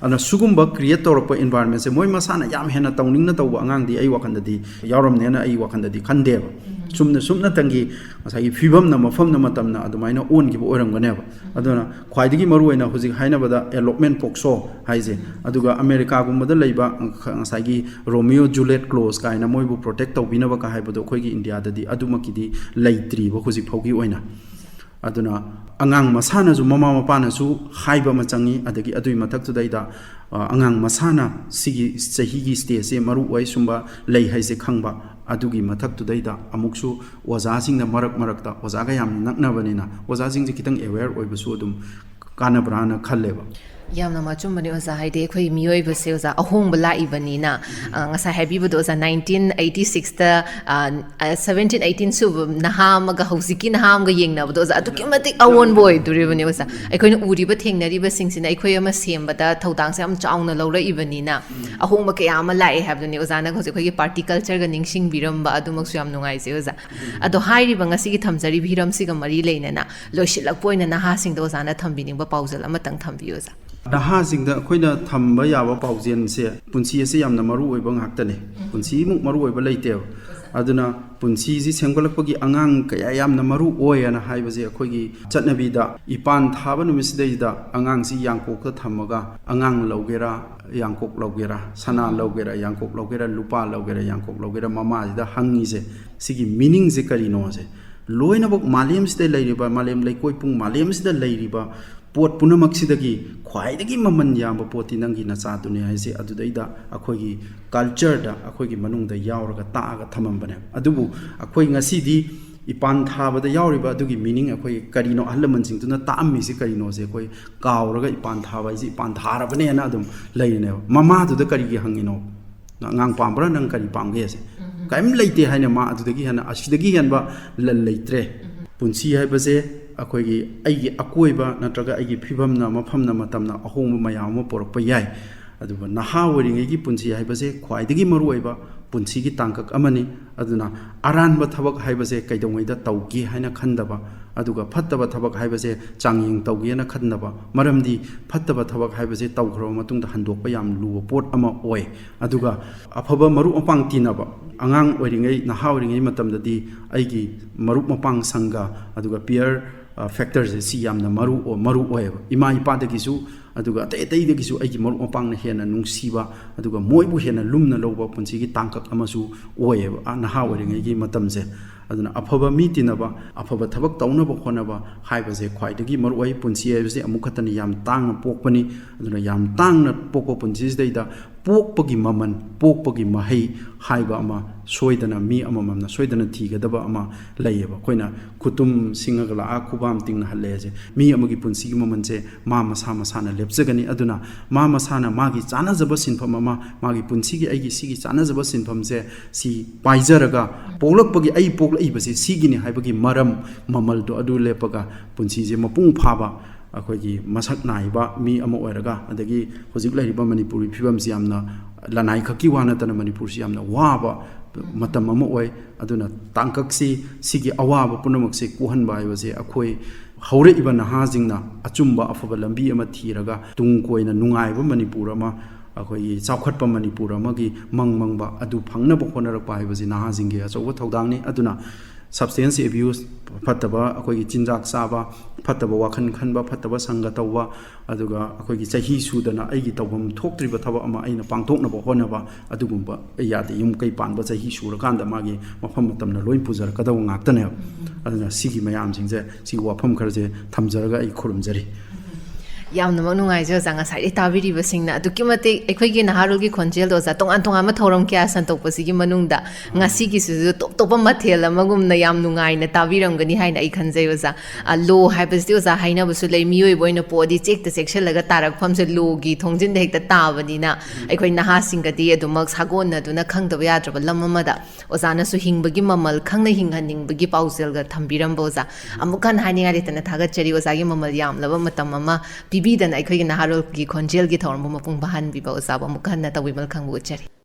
ꯑꯗꯨꯅ ꯁꯤꯒꯨꯝꯕ create ꯇꯧꯔꯛꯄ environment ꯁꯦ ꯃꯣꯏ ꯃꯁꯥꯅ ꯌꯥꯝ ꯍꯦꯟꯅ ꯇꯧꯅꯤꯡꯅ ꯇꯧꯕ ꯑꯉꯥꯡꯗꯤ ꯑꯩ ꯋꯥꯈꯜꯗꯗꯤ ꯌꯥꯎꯔꯝꯅꯦꯅ ꯑꯩ ꯋꯥꯈꯜꯗꯗꯤ ꯈꯟꯗꯦꯕ꯫ ꯆꯨꯝꯅ ꯁꯨꯞꯅꯇꯪꯒꯤ ꯉꯁꯥꯏꯒꯤ ꯐꯤꯕꯝꯅ ꯃꯐꯝꯅ ꯃꯇꯝꯅ ꯑꯗꯨꯃꯥꯏꯅ ꯑꯣꯟꯈꯤꯕ ꯑꯣꯏꯔꯝꯒꯅꯦꯕ꯫ ꯑꯗꯨꯅ ꯈ꯭ꯋꯥꯏꯗꯒꯤ ꯃꯔꯨꯑꯣꯏꯅ ꯍꯧꯖꯤꯛ ꯍꯥꯏꯅꯕꯗ elopement ꯄꯣꯛꯁꯣ ꯍꯥꯏꯁꯦ, ꯑꯗꯨꯒ ꯑꯃꯦꯔꯤꯀꯥꯒꯨꯝꯕꯗ ꯂꯩꯕ ꯉꯁꯥꯏꯒꯤ Romeo Juliet clause ꯀꯥꯏꯅ ꯃꯣꯏꯕꯨ protect ꯇꯧꯕꯤꯅꯕ ꯀ ꯍꯥꯏꯕꯗꯣ ꯑꯩꯈꯣꯏꯒꯤ ꯏꯟꯗꯤꯌꯥꯗꯗꯤ ꯑꯗꯨꯃꯛꯀꯤꯗꯤ ꯂꯩꯇ꯭ꯔꯤꯕ ꯍꯧꯖꯤꯛ ꯐꯥꯎꯒꯤ ꯑꯣꯏꯅ꯫ ꯑꯗꯨꯅ ꯑꯉꯥꯡ ꯃꯁꯥꯅꯁꯨ, ꯃꯃꯥ ꯃꯄꯥꯅꯁꯨ ꯍꯥꯏꯕ ꯑꯃ ꯆꯪꯉꯤ꯫ ꯑꯗꯒꯤ ꯑꯗꯨꯒꯤ ꯃꯊꯛꯇꯨꯗꯩꯗ, ꯑ, ꯑꯉꯥꯡ ꯃꯁꯥꯅ ꯁꯤꯒꯤ ꯆꯍꯤꯒꯤ stage ꯁꯦ ꯃꯔꯨ ꯑꯣꯏ, ꯁꯨꯝꯕ ꯂꯩ ꯍꯥꯏꯁꯦ ꯈꯪꯕ꯫ ꯑꯗꯨꯒꯤ ꯃꯊꯛꯇꯨꯗꯩꯗ ꯑꯃꯨꯛꯁꯨ ꯑꯣꯖꯥꯁꯤꯡꯅ ꯃꯔꯛ ꯃꯔꯛꯇ, ꯑꯣꯖꯥꯒ ꯌꯥꯝ ꯅꯛꯅꯕꯅꯤꯅ ꯑꯣꯖꯥꯁꯤꯡꯁꯦ ꯈꯤꯇꯪ aware ꯑꯣꯏꯕꯁꯨ ꯑꯗꯨꯝ ꯀꯥꯟꯅꯕ꯭ꯔꯥꯅ ꯈꯜꯂꯦꯕ꯫ ꯌꯥꯝꯅ ꯑꯆꯨꯝꯕꯅꯤ ꯑꯣꯖꯥ꯫ ꯍꯥꯏꯗꯤ ꯑꯩꯈꯣꯏ ꯃꯤꯑꯣꯏꯕꯁꯦ ꯑꯣꯖꯥ, ꯑꯍꯣꯡꯕ ꯂꯥꯛꯏꯕꯅꯤꯅ, ꯑ, ꯉꯁꯥꯏ ꯍꯥꯏꯕꯤꯕꯗꯣ ꯑꯣꯖꯥ, nineteen eighty six ꯇ, ꯑ, ꯑ, seventeen eighteen ꯁꯨꯕ ꯅꯍꯥ ꯑꯃꯒ ꯍꯧꯖꯤꯛꯀꯤ ꯅꯍꯥ ꯑꯃꯒ ꯌꯦꯡꯅꯕꯗꯣ ꯑꯣꯖꯥ, ꯑꯗꯨꯛꯀꯤ ꯃꯇꯤꯛ ꯑꯑꯣꯟꯕ ꯑꯣꯏꯗꯣꯔꯤꯕꯅꯤ ꯑꯣꯖꯥ꯫ ꯑꯩꯈꯣꯏꯅ ꯎꯔꯤꯕ ꯊꯦꯡꯅꯔꯤꯕꯁꯤꯡꯁꯤꯅ ꯑꯩꯈꯣꯏ ꯑꯃ ꯁꯦꯝꯕꯗ ꯊꯧꯗꯥꯡꯁꯦ ꯌꯥꯝ ꯆꯥꯎꯅ ꯂꯧꯔꯛꯏꯕꯅꯤꯅ, ꯑꯍꯣꯡꯕ ꯀꯌꯥ ꯑꯃ ꯂꯥꯛꯑꯦ ꯍꯥꯏꯕꯗꯨꯅꯤ꯫ ꯑꯣꯖꯥꯅ ꯍꯧꯖꯤꯛ ꯑꯩꯈꯣꯏꯒꯤ party culture ꯒ ꯅꯤꯡꯁꯤꯡꯕꯤꯔꯝꯕ, ꯑꯗꯨꯃꯛꯁꯨ ꯌꯥꯝ ꯅꯨꯡꯉꯥꯏꯖꯩ ꯑꯣꯖꯥ꯫ ꯑꯗꯣ ꯍꯥꯏꯔꯤꯕ ꯉꯁꯤꯒꯤ ꯊꯝꯖꯔꯤꯕ ꯍꯤꯔꯝꯁꯤꯒ ꯃꯔꯤ ꯂꯩꯅꯅ ꯂꯣꯏꯁꯤꯜꯂꯛꯄ ꯑꯣꯏꯅ ꯅꯍꯥꯁꯤꯡꯗ ꯑꯣꯖꯥꯅ ꯊꯝꯕꯤꯅꯤꯡꯕ ꯄꯥꯎꯖꯦꯜ ꯑꯃꯇꯪ ꯊꯝꯕꯤꯌꯨ ꯑꯣꯖꯥ꯫ ꯅꯍꯥꯁꯤꯡꯗ ꯑꯩꯈꯣꯏꯅ ꯊꯝꯕ ꯌꯥꯕ ꯄꯥꯎꯖꯦꯜꯁꯦ, ꯄꯨꯟꯁꯤ ꯑꯁꯤ ꯌꯥꯝꯅ ꯃꯔꯨ ꯑꯣꯏꯕ ꯉꯥꯛꯇꯅꯦ꯫ ꯄꯨꯟꯁꯤꯃꯨꯛ ꯃꯔꯨ ꯑꯣꯏꯕ ꯂꯩꯇꯦꯕ꯫ ꯑꯗꯨꯅ ꯄꯨꯟꯁꯤꯁꯤ ꯁꯦꯝꯒꯠꯂꯛꯄꯒꯤ ꯑꯉꯥꯡ ꯀꯌꯥ ꯌꯥꯝꯅ ꯃꯔꯨ ꯑꯣꯏ ꯑꯅ ꯍꯥꯏꯕꯁꯦ, ꯑꯩꯈꯣꯏꯒꯤ ꯆꯠꯅꯕꯤꯗ ꯏꯄꯥꯟ ꯊꯥꯕ ꯅꯨꯃꯤꯠꯁꯤꯗꯩꯗ ꯑꯉꯥꯡꯁꯤ ꯌꯥꯡꯀꯣꯛꯇ ꯊꯝꯃꯒ ꯑꯉꯥꯡ ꯂꯧꯒꯦꯔꯥ, ꯌꯥꯡꯀꯣꯛ ꯂꯧꯒꯦꯔꯥ, ꯁꯅꯥ ꯂꯧꯒꯦꯔꯥ, ꯌꯥꯡꯀꯣꯛ ꯂꯧꯒꯦꯔꯥ, ꯂꯨꯄꯥ ꯂꯧꯒꯦꯔꯥ, ꯌꯥꯡꯀꯣꯛ ꯂꯧꯒꯦꯔꯥ, ꯃꯃꯥꯁꯤꯗ ꯍꯪꯉꯤꯁꯦ, ꯁꯤꯒꯤ meaning ꯁꯦ ꯀꯔꯤꯅꯣꯁꯦ꯫ ꯂꯣꯏꯅꯃꯛ ꯃꯥꯂꯦꯝꯁꯤꯗ ꯂꯩꯔꯤꯕ, ꯃꯥꯂꯦꯝ ꯂꯩꯀꯣꯏ ꯄꯨꯡ ꯃꯥꯂꯦꯝꯁꯤꯗ ꯂꯩꯔꯤꯕ ꯄꯣꯠ ꯄꯨꯝꯅꯃꯛꯁꯤꯗꯒꯤ ꯈ꯭ꯋꯥꯏꯗꯒꯤ ꯃꯃꯜ ꯌꯥꯝꯕ ꯄꯣꯠꯇꯤ ꯅꯪꯒꯤ ꯅꯆꯥꯗꯨꯅꯤ ꯍꯥꯏꯁꯦ꯫ ꯑꯗꯨꯗꯩꯗ ꯑꯩꯈꯣꯏꯒꯤ culture ꯗ, ꯑꯩꯈꯣꯏꯒꯤ ꯃꯅꯨꯡꯗ ꯌꯥꯎꯔꯒ ꯇꯥꯛꯑꯒ ꯊꯝꯃꯝꯕꯅꯦꯕ꯫ ꯑꯗꯨꯕꯨ ꯑꯩꯈꯣꯏ ꯉꯁꯤꯗꯤ ꯏꯄꯥꯟ ꯊꯥꯕꯗ ꯌꯥꯎꯔꯤꯕ ꯑꯗꯨꯒꯤ meaning, ꯑꯩꯈꯣꯏ ꯀꯔꯤꯅꯣ, ꯑꯍꯜ ꯂꯃꯟꯁꯤꯡꯗꯨꯅ ꯇꯥꯛꯑꯝꯃꯤꯁꯦ ꯀꯔꯤꯅꯣꯁꯦ ꯑꯩꯈꯣꯏ ꯀꯥꯎꯔꯒ, ꯏꯄꯥꯟ ꯊꯥꯕ ꯍꯥꯏꯁꯦ ꯏꯄꯥꯟ ꯊꯥꯔꯕꯅꯦꯅ ꯑꯗꯨꯝ ꯂꯩꯔꯤꯅꯦꯕ꯫ ꯃꯃꯥꯗꯨꯗ ꯀꯔꯤꯒꯤ ꯍꯪꯉꯤꯅꯣ? "ꯅꯪ ꯑꯉꯥꯡ ꯄꯥꯝꯕ꯭ꯔꯥ? ꯅꯪ ꯀꯔꯤ ꯄꯥꯝꯒꯦ?" ꯍꯥꯏꯁꯦ ꯀꯔꯤꯝ ꯂꯩꯇꯦ ꯍꯥꯏꯅ, ꯃꯥ ꯑꯗꯨꯗꯒꯤ ꯍꯦꯟꯅ, ꯑꯁꯤꯗꯒꯤ ꯍꯦꯟꯕ ꯂꯟ ꯂꯩꯇ꯭ꯔꯦ꯫ ꯄꯨꯟꯁꯤ ꯍꯥꯏꯕꯁꯦ ꯑꯩꯈꯣꯏꯒꯤ, ꯑꯩꯒꯤ ꯑꯀꯣꯏꯕ ꯅꯠꯇ꯭ꯔꯒ ꯑꯩꯒꯤ ꯐꯤꯕꯝꯅ, ꯃꯐꯝꯅ, ꯃꯇꯝꯅ ꯑꯍꯣꯡꯕ ꯃꯌꯥꯝ ꯑꯃ ꯄꯨꯔꯛꯄ ꯌꯥꯏ꯫ ꯑꯗꯨꯕꯨ ꯅꯍꯥ ꯑꯣꯏꯔꯤꯉꯩꯒꯤ ꯄꯨꯟꯁꯤ ꯍꯥꯏꯕꯁꯦ ꯈ꯭ꯋꯥꯏꯗꯒꯤ ꯃꯔꯨꯑꯣꯏꯕ ꯄꯨꯟꯁꯤꯒꯤ ꯇꯥꯡꯀꯛ ꯑꯃꯅꯤ꯫ ꯑꯗꯨꯅ ꯑꯔꯥꯟꯕ ꯊꯕꯛ ꯍꯥꯏꯕꯁꯦ ꯀꯩꯗꯧꯉꯩꯗ ꯇꯧꯒꯦ ꯍꯥꯏꯅ ꯈꯟꯗꯕ, ꯑꯗꯨꯒ ꯐꯠꯇꯕ ꯊꯕꯛ ꯍꯥꯏꯕꯁꯦ ꯆꯥꯡꯌꯦꯡ ꯇꯧꯒꯦꯅ ꯈꯟꯗꯕ, ꯃꯔꯝꯗꯤ ꯐꯠꯇꯕ ꯊꯕꯛ ꯍꯥꯏꯕꯁꯦ ꯇꯧꯈ꯭ꯔꯕ ꯃꯇꯨꯡꯗ ꯍꯟꯗꯣꯛꯄ ꯌꯥꯝ ꯂꯨꯕ ꯄꯣꯠ ꯑꯃ ꯑꯣꯏ꯫ ꯑꯗꯨꯒ ꯑꯐꯕ ꯃꯔꯨꯞ ꯃꯄꯥꯡ ꯇꯤꯟꯅꯕ, ꯑꯉꯥꯡ ꯑꯣꯏꯔꯤꯉꯩ, ꯅꯍꯥ ꯑꯣꯏꯔꯤꯉꯩ ꯃꯇꯝꯗꯗꯤ ꯑꯩꯒꯤ ꯃꯔꯨꯞ ꯃꯄꯥꯡ ꯁꯪꯒ, ꯑꯗꯨꯒ peer, ꯑ, factorꯁꯦ ꯁꯤ ꯌꯥꯝꯅ ꯃꯔꯨ ꯑꯣꯏ, ꯃꯔꯨ ꯑꯣꯏꯌꯦꯕ꯫ ꯏꯃꯥ ꯏꯄꯥꯗꯒꯤꯁꯨ, ꯑꯗꯨꯒ ꯑꯇꯩ ꯑꯇꯩꯗꯒꯤꯁꯨ ꯑꯩꯒꯤ ꯃꯔꯨꯞ ꯃꯄꯥꯡꯅ ꯍꯦꯟꯅ ꯅꯨꯡꯁꯤꯕ, ꯑꯗꯨꯒ ꯃꯣꯏꯕꯨ ꯍꯦꯟꯅ ꯂꯨꯝꯅ ꯂꯧꯕ ꯄꯨꯟꯁꯤꯒꯤ ꯇꯥꯡꯀꯛ ꯑꯃꯁꯨ ꯑꯣꯏꯌꯦꯕ, ꯑ, ꯅꯍꯥ ꯑꯣꯏꯔꯤꯉꯩꯒꯤ ꯃꯇꯝꯁꯦ꯫ ꯑꯗꯨꯅ ꯑꯐꯕ ꯃꯤ ꯇꯤꯟꯅꯕ, ꯑꯐꯕ ꯊꯕꯛ ꯇꯧꯅꯕ ꯍꯣꯠꯅꯕ ꯍꯥꯏꯕꯁꯦ ꯈ꯭ꯋꯥꯏꯗꯒꯤ ꯃꯔꯨ ꯑꯣꯏ꯫ ꯄꯨꯟꯁꯤ ꯍꯥꯏꯕꯁꯦ ꯑꯃꯨꯛ ꯈꯛꯇꯅꯤ, ꯌꯥꯝ ꯇꯥꯡꯅ ꯄꯣꯛꯄꯅꯤ꯫ ꯑꯗꯨꯅ ꯌꯥꯝ ꯇꯥꯡꯅ ꯄꯣꯛꯄ ꯄꯨꯟꯁꯤꯁꯤꯗꯩꯗ ꯄꯣꯛꯄꯒꯤ ꯃꯃꯜ, ꯄꯣꯛꯄꯒꯤ ꯃꯍꯩ ꯍꯥꯏꯕ ꯑꯃ ꯁꯣꯏꯗꯅ ꯃꯤ ꯑꯃꯃꯝꯅ ꯁꯣꯏꯗꯅ ꯊꯤꯒꯗꯕ ꯑꯃ ꯂꯩꯌꯦꯕ꯫ ꯑꯩꯈꯣꯏꯅ ꯈꯨꯇꯨꯝ ꯁꯤꯡꯉꯒ ꯂꯥꯛꯑ ꯈꯨꯕꯥꯝ ꯇꯤꯡꯅ ꯍꯜꯂꯦ ꯍꯥꯏꯁꯦ, ꯃꯤ ꯑꯃꯒꯤ ꯄꯨꯟꯁꯤꯒꯤ ꯃꯃꯜꯁꯦ ꯃꯥ ꯃꯁꯥ ꯃꯁꯥꯅ ꯂꯦꯞꯆꯒꯅꯤ꯫ ꯑꯗꯨꯅ ꯃꯥ ꯃꯁꯥꯅ ꯃꯥꯒꯤ ꯆꯥꯅꯖꯕ ꯁꯤꯟꯐꯝ ꯑꯃ, ꯃꯥꯒꯤ ꯄꯨꯟꯁꯤꯒꯤ, ꯑꯩꯒꯤ ꯁꯤꯒꯤ ꯆꯥꯅꯖꯕ ꯁꯤꯟꯐꯝꯁꯦ ꯁꯤ ꯄꯥꯏꯖꯔꯒ ꯄꯣꯛꯂꯛꯄꯒꯤ, ꯑꯩ ꯄꯣꯛꯂꯛꯏꯕꯁꯦ ꯁꯤꯒꯤꯅꯤ ꯍꯥꯏꯕꯒꯤ ꯃꯔꯝ, ꯃꯃꯜꯗꯣ ꯑꯗꯨ ꯂꯦꯞꯄꯒ ꯄꯨꯟꯁꯤꯁꯦ ꯃꯄꯨꯡ ꯐꯥꯕ ꯑꯩꯈꯣꯏꯒꯤ ꯃꯁꯛ ꯅꯥꯏꯕ ꯃꯤ ꯑꯃ ꯑꯣꯏꯔꯒ, ꯑꯗꯒꯤ ꯍꯧꯖꯤꯛ ꯂꯩꯔꯤꯕ ꯃꯅꯤꯄꯨꯔꯒꯤ ꯐꯤꯕꯝꯁꯤ ꯌꯥꯝꯅ, ꯂꯅꯥꯏ ꯈꯛꯀꯤ ꯋꯥ ꯅꯠꯇꯅ ꯃꯅꯤꯄꯨꯔꯁꯤ ꯌꯥꯝꯅ ꯋꯥꯕ ꯃꯇꯝ ꯑꯃ ꯑꯣꯏ꯫ ꯑꯗꯨꯅ ꯇꯥꯡꯀꯛꯁꯤ, ꯁꯤꯒꯤ ꯑꯋꯥꯕ ꯄꯨꯝꯅꯃꯛꯁꯦ ꯀꯣꯛꯍꯟꯕ ꯍꯥꯏꯕꯁꯦ ꯑꯩꯈꯣꯏ ꯍꯧꯔꯛꯏꯕ ꯅꯍꯥꯁꯤꯡꯅ ꯑꯆꯨꯝꯕ ꯑꯐꯕ ꯂꯝꯕꯤ ꯑꯃ ꯊꯤꯔꯒ ꯇꯨꯡ ꯀꯣꯏꯅ ꯅꯨꯡꯉꯥꯏꯕ ꯃꯅꯤꯄꯨꯔ ꯑꯃ, ꯑꯩꯈꯣꯏꯒꯤ ꯆꯥꯎꯈꯠꯄ ꯃꯅꯤꯄꯨꯔ ꯑꯃꯒꯤ ꯃꯪ ꯃꯪꯕ ꯑꯗꯨ ꯐꯪꯅꯕ ꯍꯣꯠꯅꯔꯛꯄ ꯍꯥꯏꯕꯁꯤ ꯅꯍꯥꯁꯤꯡꯒꯤ ꯑꯆꯧꯕ ꯊꯧꯗꯥꯡꯅꯤ꯫ ꯑꯗꯨꯅ substance abuse, ꯐꯠꯇꯕ ꯑꯩꯈꯣꯏꯒꯤ ꯆꯤꯟꯖꯥꯛ ꯆꯥꯕ, ꯐꯠꯇꯕ ꯋꯥꯈꯜ ꯈꯟꯕ, ꯐꯠꯇꯕ ꯁꯪꯒ ꯇꯧꯕ, ꯑꯗꯨꯒ ꯑꯩꯈꯣꯏꯒꯤ ꯆꯍꯤ ꯁꯨꯗꯅ ꯑꯩꯒꯤ ꯇꯧꯐꯝ ꯊꯣꯛꯇ꯭ꯔꯤꯕ ꯊꯕꯛ ꯑꯃ ꯑꯩꯅ ꯄꯥꯡꯊꯣꯛꯅꯕ ꯍꯣꯠꯅꯕ, ꯑꯗꯨꯒꯨꯝꯕ ꯌꯥꯗꯦ꯫ ꯌꯨꯝ ꯀꯩ ꯄꯥꯟꯕ ꯆꯍꯤ ꯁꯨꯔꯀꯥꯟꯗ ꯃꯥꯒꯤ ꯃꯐꯝ ꯃꯇꯝꯅ ꯂꯣꯏ ꯄꯨꯖꯔꯛꯀꯗꯕ ꯉꯥꯛꯇꯅꯦꯕ꯫ ꯑꯗꯨꯅ ꯁꯤꯒꯤ ꯃꯌꯥꯝꯁꯤꯡꯁꯦ, ꯁꯤꯒꯤ ꯋꯥꯐꯝ ꯈꯔꯁꯦ ꯊꯝꯖꯔꯒ ꯑꯩ ꯈꯨꯔꯨꯝꯖꯔꯤ꯫ ꯌꯥꯝꯅꯃꯛ ꯅꯨꯡꯉꯥꯏꯖꯩ ꯑꯣꯖꯥ, ꯉꯁꯥꯏꯗꯩ ꯇꯥꯕꯤꯔꯤꯕꯁꯤꯡꯅ ꯑꯗꯨꯛꯀꯤ ꯃꯇꯤꯛ ꯑꯩꯈꯣꯏꯒꯤ ꯅꯍꯥꯔꯣꯜꯒꯤ ꯈꯣꯟꯖꯦꯜꯗꯣ ꯑꯣꯖꯥ, ꯇꯣꯉꯥꯟ ꯇꯣꯉꯥꯟꯕ ꯊꯧꯔꯝ ꯀꯌꯥ ꯁꯟꯗꯣꯛꯄꯁꯤꯒꯤ ꯃꯅꯨꯡꯗ ꯉꯁꯤꯒꯤꯁꯤꯁꯨ ꯇꯣꯞ ꯇꯣꯞꯄ ꯃꯊꯦꯜ ꯑꯃꯒꯨꯝꯅ ꯌꯥꯝ ꯅꯨꯡꯉꯥꯏꯅ ꯇꯥꯕꯤꯔꯝꯒꯅꯤ ꯍꯥꯏꯅ ꯑꯩ ꯈꯟꯖꯩ ꯑꯣꯖꯥ꯫ ꯑ, ꯂꯣ ꯍꯥꯏꯕꯁꯤꯗꯤ ꯑꯣꯖꯥ, ꯍꯥꯏꯅꯕꯁꯨ ꯂꯩ, ꯃꯤꯑꯣꯏꯕ ꯑꯣꯏꯅ ꯄꯣꯛꯑꯗꯤ ꯆꯦꯛꯇ ꯆꯦꯛꯁꯤꯜꯂꯒ ꯇꯥꯔꯛꯐꯝꯁꯦ ꯂꯣꯒꯤ ꯊꯣꯡꯖꯤꯟꯗ ꯍꯦꯛꯇ ꯇꯥꯕꯅꯤꯅ ꯑꯩꯈꯣꯏ ꯅꯍꯥꯁꯤꯡꯒꯗꯤ ꯑꯗꯨꯃꯛ ꯁꯥꯒꯣꯟꯅꯗꯨꯅ ꯈꯪꯗꯕ ꯌꯥꯗ꯭ꯔꯕ ꯂꯝ ꯑꯃꯗ ꯑꯣꯖꯥꯅꯁꯨ ꯍꯤꯡꯕꯒꯤ ꯃꯃꯜ ꯈꯪꯅ ꯍꯤꯡꯍꯟꯅꯤꯡꯕꯒꯤ ꯄꯥꯎꯖꯦꯜꯒ ꯊꯝꯕꯤꯔꯝꯕ ꯑꯣꯖꯥ꯫ ꯑꯃꯨꯛ ꯍꯟꯅ ꯍꯥꯏꯅꯤꯡꯉꯥꯏ ꯂꯩꯇꯅ ꯊꯥꯒꯠꯆꯔꯤ ꯑꯣꯖꯥꯒꯤ ꯃꯃꯜ ꯌꯥꯝꯂꯕ ꯃꯇꯝ ꯑꯃ ꯄꯤꯕꯤꯗꯅ ꯑꯩꯈꯣꯏꯒꯤ ꯅꯍꯥꯔꯣꯜꯒꯤ ꯈꯣꯟꯖꯦꯜꯒꯤ ꯊꯧꯔꯝꯕꯨ ꯃꯄꯨꯡ ꯐꯥꯍꯟꯕꯤꯕ ꯑꯣꯖꯥꯕꯨ ꯑꯃꯨꯛ ꯍꯟꯅ ꯇꯧꯕꯤꯃꯜ ꯈꯪꯕ ꯎꯠꯆꯔꯤ꯫